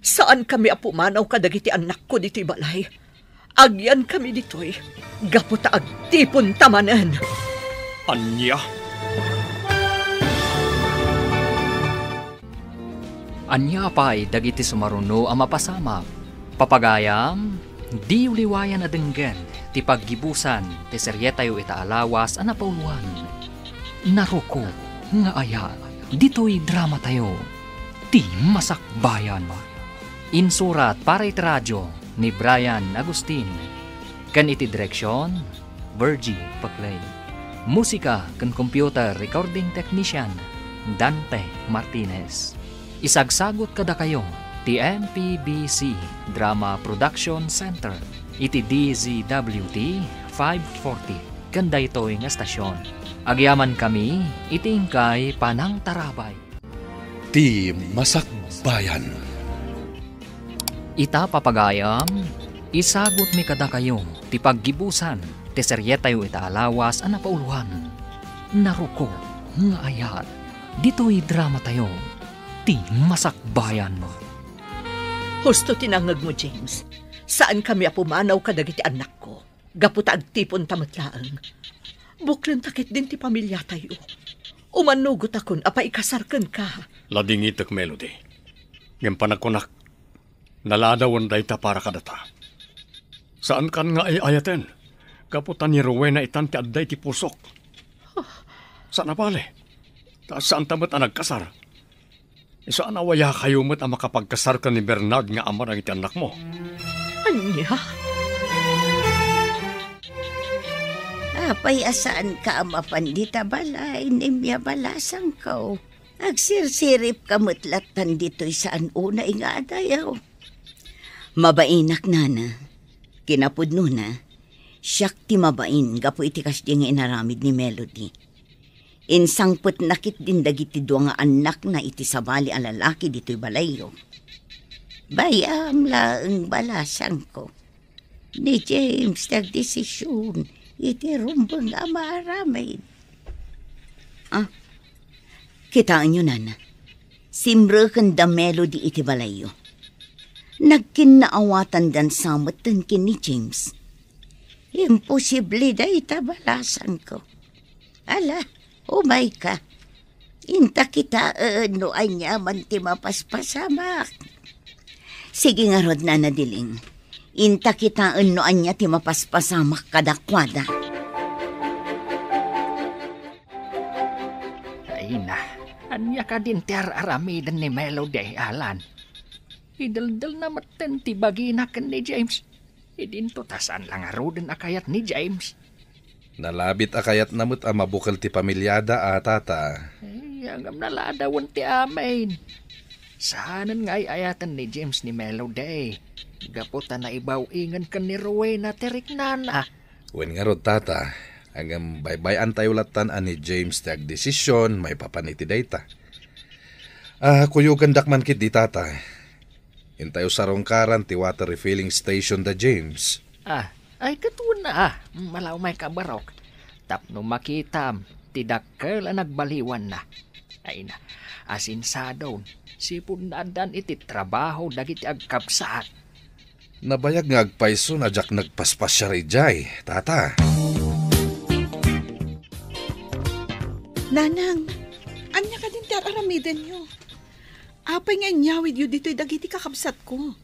Saankami a pumanaw kadagiti annakko ditoy balay. Agyankami ditoy gapu ta agtiponta manen. Ania? Ania pay dagiti sumaruno a mapasamak? Papagayam, diyo liwayan a denggen ti paggibusan ti serietayo ita a lawas a napauloan. Narukop nga ayat ditoy dramatayo, Ti Masakbayan. Insurat para iti radio ni Brian Agustin, ken iti direksion, Virgie Paclay. Musika ken computer recording technician, Dante Martinez. Isagsagut kadakayo ti M P B C Drama Production Center iti D Z W T five forty ken daytoy nga estasion. Agyamankami iti inkay panangtarabay. Ti Masakbayan. Ita, papagayam, isagutmi kadakayo ti paggibusan ti serietayo ita a lawas a napauloan. Narukop nga ayat ditoy dramatayo, Ti Masakbayan. Husto ti nangngegmo, James. Saankami a pumanaw kadagiti annakko gapu ta agtiponta met laeng. Buklenta ketdin ti pamiliatayo. Umannugotakon a paikasar kenka. Ladingitek, Melody. Ngem panagkunak, naladawen dayta para kadata. Saankan nga ay-ayaten, gapu ta ni Rowena itan ti adda iti pusok. Saan a bale, ta saanta met a nagkasar. Saan a wayakayo met a makapagkasar ken ni Bernard nga ama dagiti annakmo? Ania? Apay a saanka a mapan dita balay, Nimia balasangko? Agsirsiripka met lattan ditoy saan unay nga adayo. Mabainak, nana. Kinapudnona, siak ti mabain gapu iti kasdi nga inaramid ni Melody. Insangpetna ketdin dagiti dua nga annakna iti sabali a lalaki ditoy balayyo. Bayam laeng, balasangko. Ni James ti agdesision iti rumbeng a maaramid. Ah, kitaenyo, nana. Simreken da Melody iti balayyo. Nagkinnaawatandan sa metten ken ni James. Imposible dayta, balasangko. Ala, umayka. Inta kitaen no aniaman ti mapaspasamak. Sige ngarud, Nana Diling. Inta kitaen no ania ti mapaspasamak kadakuada. Ay na, ania kadin ti ar-aramiden ni Melody, Alan? Ideldelna metten ti bagina ken ni James. Idinto ta saan la ngaruden a kayat ni James. Nalabit a kayatna met a mabukel ti pamiliada a, tata. Ay, ngem naladawen ti amin. Saanen nga ay-ayaten ni James ni Melody, gapu ta naibaw-ingen ken ni Rowena ti riknana. Wen ngarud, tata, ngem baybay-antayo lattan a ni James ti agdesision maipapan iti dayta. Ah, kuyogandak man ketdi, tata. Intayo sarungkaran ti water refilling station da James. Ah, ay, ket wen a, ah. Malawmay ka, barok. Tapno makitam ti dakkel a nagbaliwanna. Ay na, asinsadon, sipud naaddan iti trabaho dagiti agkabsat. Nabayag nga agpayso a diak nagpaspasiar idiay, tata. Nanang, ania kadin ti ar-aramidenyo? Apay nga inyawidyo ditoy dagiti kakabsatko?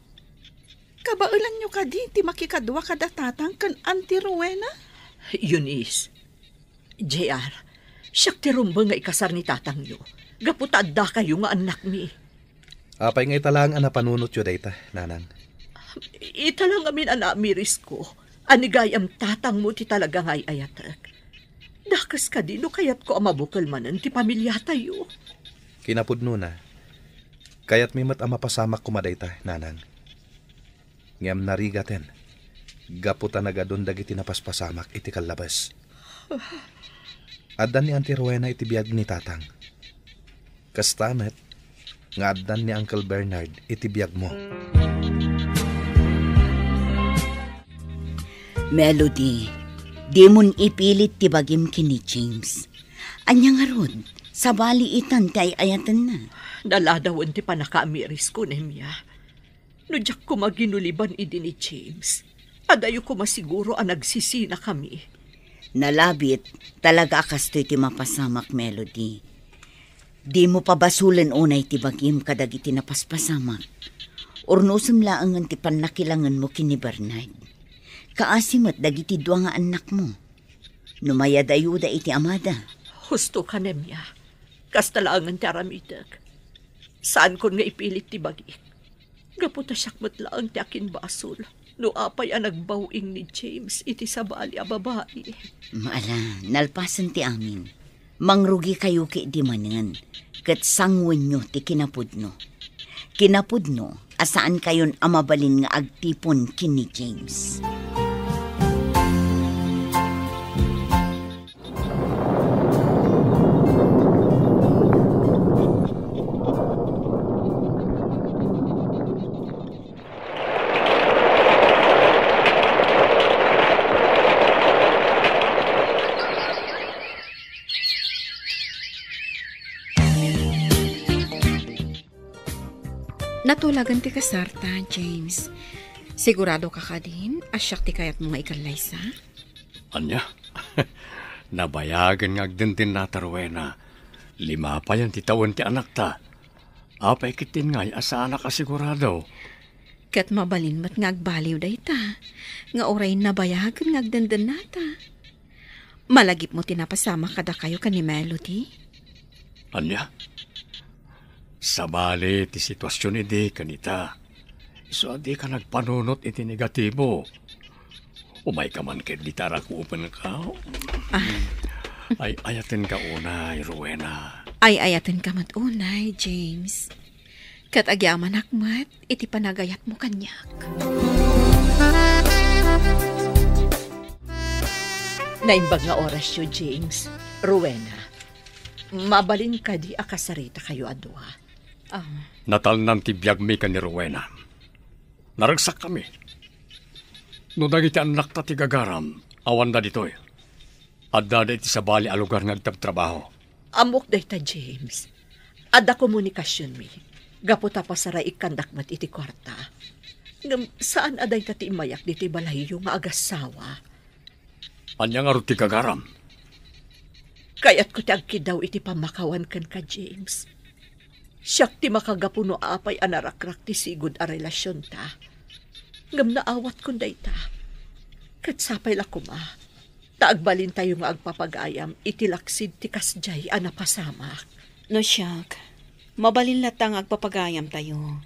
Kabaelanyo kadi ti makikadua kada tatang ken Auntie Rowena? Eunice, J R, siak ti rumbeng nga ikasar ni tatangyo, gapu ta addakayo nga annakmi. Apay nga ita laeng a napanunotyo dayta, nanang? Ita la ngamin a naamirisko a ni gayam tatangmo ti talaga nga ay-ayatek. Dakes kadi no kayatko a mabukel manen ti pamiliatayo. Kinapudnona, kayatmi met a mapasamak koma dayta, nanang. Ngem narigaten, gapu ta nagadun dagiti napaspasamak iti kallabes. Addan ni Auntie Rowena iti biag ni Tatang. Kasta met nga addan ni Uncle Bernard iti biagmo. Melody, dimon ipilit ti bagim ken ni James. Ania ngarud, sabali itan ti ay-ayatenna. Naladawen ti pannakaamirisko, Nemia. No diak koma ginuliban idi ni James, adayo koma siguro a nagsisinakami. Nalabit, talaga a kastoy ti mapasamak, Melody. Dimo pabasolen unay ti bagim kadagiti napaspasamak. Urnosem laengen ti pannakilangenmo ken ni Bernard. Kaasi met dagiti dua nga annakmo. No mayadayoda iti amada. Husto ka, Nemia. Kasta laengen ti aramidek. Saankon nga ipilit ti bagik. Gapu ta siak met laeng ti akinbasol no apay a nagbaw-ing ni James iti sabali a babai. Ala, nalpasen ti amin. Mangrugikayo ketdi manen, ket sangoenyo ti kinapudno. Kinapudno a saankayon a mabalin nga agtipon ken ni James. Natulagan ti kasarta, James. Sigurado ka kadin a siak ti kayatmo nga ikallaysa? Ania? Nabayagen nga agdendennata, Rowena. Lima payen ti tawen ti anakta. Apay ketdin ngay a saanak a sigurado? Ket mabalin met nga agbaliw dayta, nga uray nabayagen nga agdendennata. Malagipmo ti napasamak kadakayo ken ni Melody? Ania? Sabali ti situasion idi ken ita. Isu a dika nagpanunot iti negatibo. Umayka man ket dita rakupenka. Ah. Ay-ayatenka unay, Rowena. Ay-ayatenka met unay, James. Ket agyamanak met iti panagayatmo kaniak. Naimbag nga orasyo, James. Rowena, mabalin kadi a kasaritakayo a dua? Ah. Natalnan ti biagmi ken ni Rowena. Naragsakkami. No dagiti annakta ti gagaram, awanda ditoy. Addada iti sabali a lugar nga agtabtrabaho. Ammok dayta, James. Adda komunikasionmi. Gapu ta pasaraikkandak met iti kuarta. Ngem saan a dayta ti immayak ditoy balayyo nga agassawa. Ania ngarud ti gagaram? Kayatko ti agkiddaw iti pammakawan kenka, James. Siak ti makagapu no apay a narakrak ti sigud a relasionta. Ngem naawatkon dayta. Ket sapay la koma, ta agbalintayo nga agpapagayam iti laksid ti kasdiay a napasamak. No siak, mabalin latta nga agpapagayamtayo.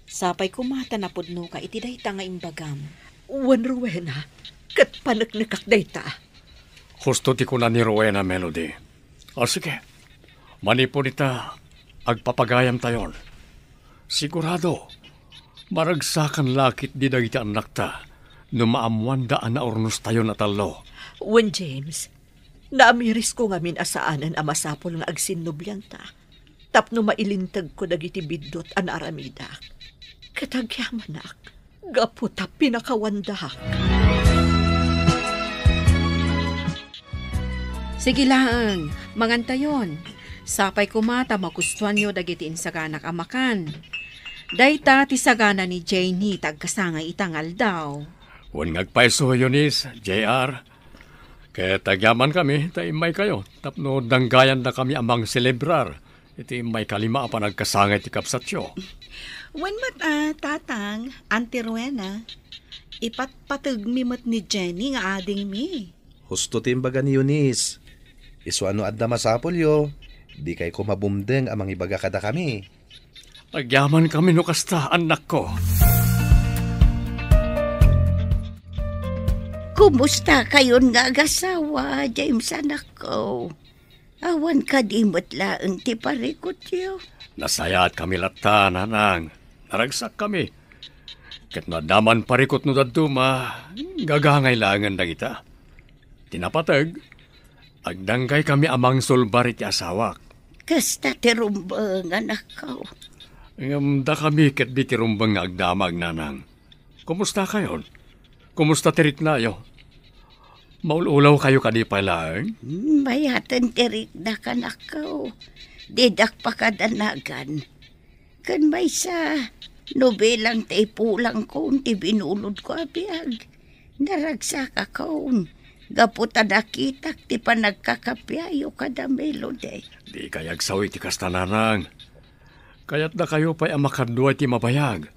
Sapay koma ta napudnoka iti dayta nga imbagam. Wen, Rowena, ket paneknekak dayta. Husto ti kuna ni Rowena, Melody. O sige, manipud ita, agpapagayamtayon. Sigurado, maragsakan la ketdi dagiti annakta no maammoanda a naurnostayon a tallo. Wen, James, naamirisko ngamin a saanen a masapul nga agsinnublianta tapno mailintegko dagiti biddut a naaramidak. Ket agyamanak, gapu ta pinakawandak. Sige laeng, mangantayon. Sapay koma ta magustuanyo dagiti insaganak a makan. Dayta ti sagana ni Janie ta agkasangay ita nga aldaw. Wen nga agpayso, Eunice, J R. Ket agyamankami ta immaykayo tapno danggayandakami a mangselebrar iti immaykalima a panagkasangay ti kabsatyo. Wen met a, Tatang, Auntie Rowena, ipatpategmi met ni Jenny nga adingmi. Husto ti imbaga ni Eunice. Isu a no adda masapulyo, dikayko mabumdeng a mangibaga kadakami. Agyamankami no kasta, annakko. Kumustakayon nga agasawa, James, anakko? Awan kadi met laeng ti parikutyo? Nasayaatkami latta, nanang. Naragsakkami. Ket no adda man parikut no dadduma, gagangay laengen dagita. Ti napateg, agdanggaykami a mangsulbar iti asawak. Kasta ti rumbeng, anakko. Ngem dakami ketdi ti rumbeng nga agdamag, nanang. Kumustakayon? Kumusta ti riknayo? Maul-ulawkayo kadi pay laeng? Hmm, mayaten ti riknak, anakko. Didak pakadanagan. Ken maysa, no bilang ti ipulangkon ti binulodko a biag, naragsakakon gapu ta nakitak ti panagkakapiayo kada Melody. Dikay agsaw iti kasta, nanang. Kayatdakayo pay a makadua iti mabayag.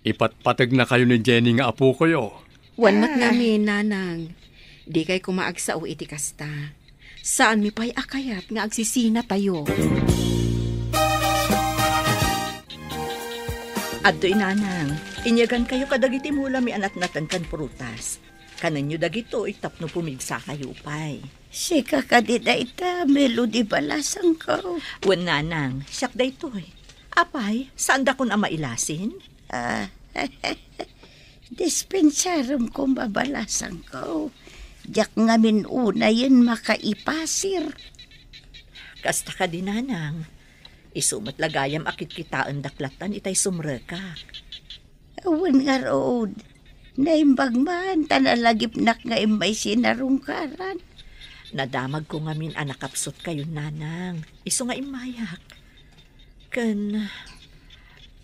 Ipatpategnakayo ni Jenny nga apokoyo. Wen met ngamin, nanang. Dikay koma agsao iti kasta. Saanmi pay a kayat nga agsisinatayo. Adtoy, nanang, inyagankayo kadagiti mulami a natnaten ken prutas. Kanenyo dagitoy tapno pumigsakayo pay. Sika kadi dayta, Melody, balasangko? Wen, nanang, siak daytoy. Apay, saandakon a mailasin? Ah, dispensarem koma, balasangko. Diak ngamin unayen makaipasir. Kasta kadi, nanang. Isu met la gayam a kitkitaendak lattan itay sumrekak. Wen ngarud, naimbag man ta nalagipnak nga immay sinarungkaran. Nadamagko ngamin a nakapsutkayon, nanang, isu nga immayak. Ken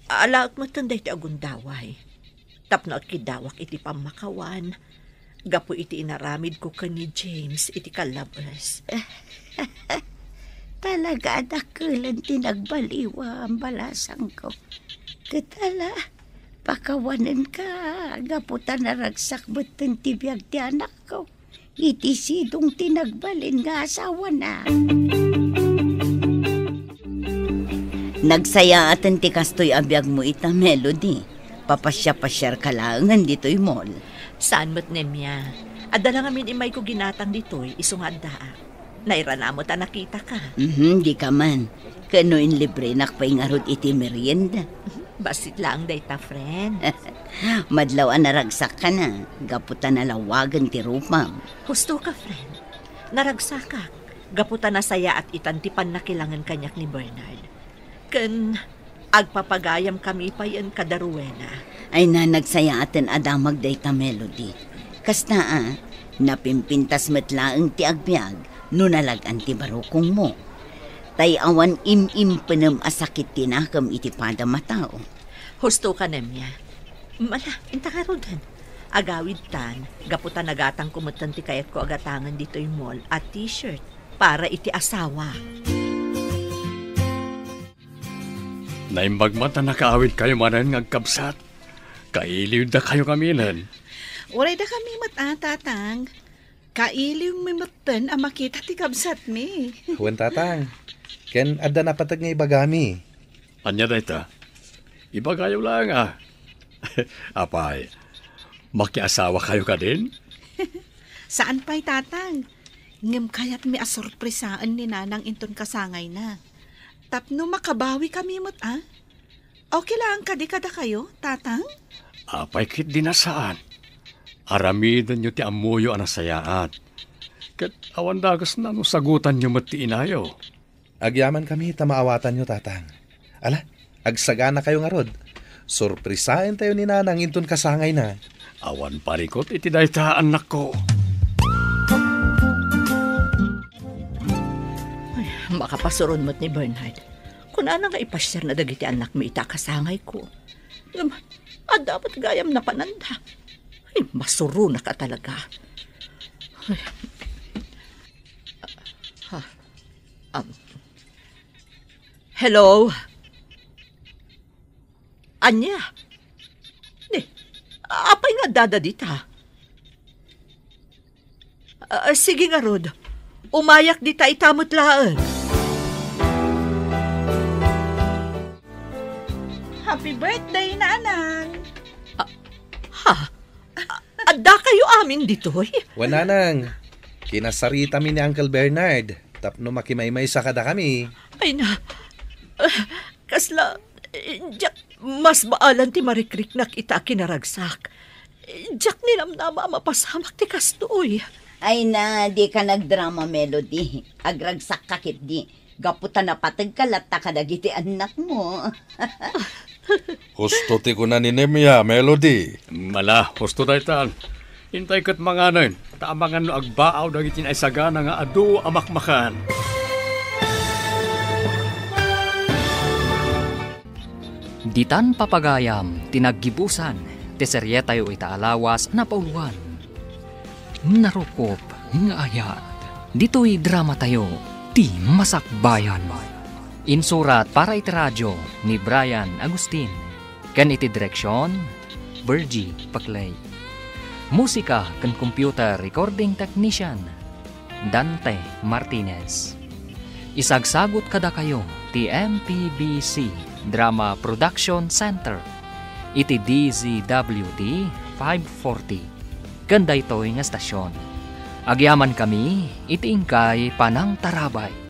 alaek metten daytoy a gundaway tapno agkiddawak iti pammakawan gapu iti inaramidko ken ni James iti kallabes. Talaga a dakkel ti nagbaliwam, balasangko. Ket ala, pakawanenka gapu ta naragsak metten ti biag ti anakko iti sidong ti nagbalin nga asawana. Nagsayaaten ti kastoy a biagmo ita, Melody. Papasiapasiarka laengen ditoy mall. Saan met, Nemia. Adda la ngamin immayko ginatang ditoy, isu nga addaak. Nairana met a nakitaka. Mhm, dika man. Ken no inlibrenak pay ngarud iti merienda. Bassit laeng dayta, friend. Madlaw a naragsakka na, gapu ta nalawagen ti rupam. Husto ka, friend. Naragsakak, gapu ta nasayaat itan ti pannakilangen kaniak ni Bernard. Ken agpapagayamkami payen kada Rowena. Ay na, nagsayaaten a damag dayta, Melody. Kasta a, napimpintas met laeng ti agbiag no nalag-an ti barukongmo. Tay awan im-impenem a sakit ti nakem iti padam a tao. Husto ka, Nemia. Mala, inta ngaruden. Agawidtan, gapu ta nagatangko metten ti kayatko a gatangen ditoy mall a t-shirt para iti asawa. Naimbag man ta nakaawidkayo manen nga agkabsat. Kailiwdakayo ngaminen. Uray dakami met a, Tatang. Kailiwmi metten a makita ti kabsatmi. Wen, Tatang. Ken adda napateg nga ibagami. Ania dayta? Ibagayo laeng a. Apay, makiasawakayo kadin? Saan pay, Tatang. Ngem kayatmi a sorpresaen ni Nanang inton kasangayna. Tapno makabawikami met a. Okay laeng kadi kadakayo, Tatang? Apay ketdi a saan. Aramidenyo ti ammoyo a nasayaat. Ket awan dagesna no sagutanyo met ti inayo. Agyamankami ta maawatanyo, Tatang. Ala, agsaganakayo ngarud. Sorpresaentayo ni Nanang inton kasangayna. Awan parikut iti dayta, annakko. Ay, makapasuron met ni Bernard. Kunana nga ipasiarna dagiti annakmi ita a kasangayko. Ngem, adda met gayam napananda. Ay, masuronak a talaga. Ay. Ha. Um. Hello? Ania? Ni, apay nga addada dita? Ah, sige ngarud. Umayak dita ita met laeng. Happy birthday, Nanang! Ah, ha? Ah, Dakayo amin ditoy? Wen, nanang, kinasaritami ni Uncle Bernard tapno makimaymaysa kadakami. Ay na, ah, kasla, eh, diak mas baalan ti marikriknak ita a kinaragsak. Eh, diak ninamnama a mapasamak ti kastoy. Ay na, dika nagdrama, Melody. Agragsakka ketdi. Gapu ta napategka latta kadagiti annakmo. Husto ti kuna ni Nemia, Melody. Ala, husto daytan. Intay ket manganen, ta amangan no agbaaw dagiti naisagana nga adu a makmakan. Ditan papagayam ti naggibusan ti serietayo ita a lawas a napauluan, Narukop nga Ayat. Ditoy dramatayo, Ti Masakbayan. Insurat para iti radio ni Brian Agustin, ken iti direksion, Virgie Paclay. Musika ken computer recording technician, Dante Martinez. Isagsagut kadakayo ti M P B C Drama Production Center iti D Z W T five forty ken daytoy nga estasion. Agyamankami iti inkay panangtarabay.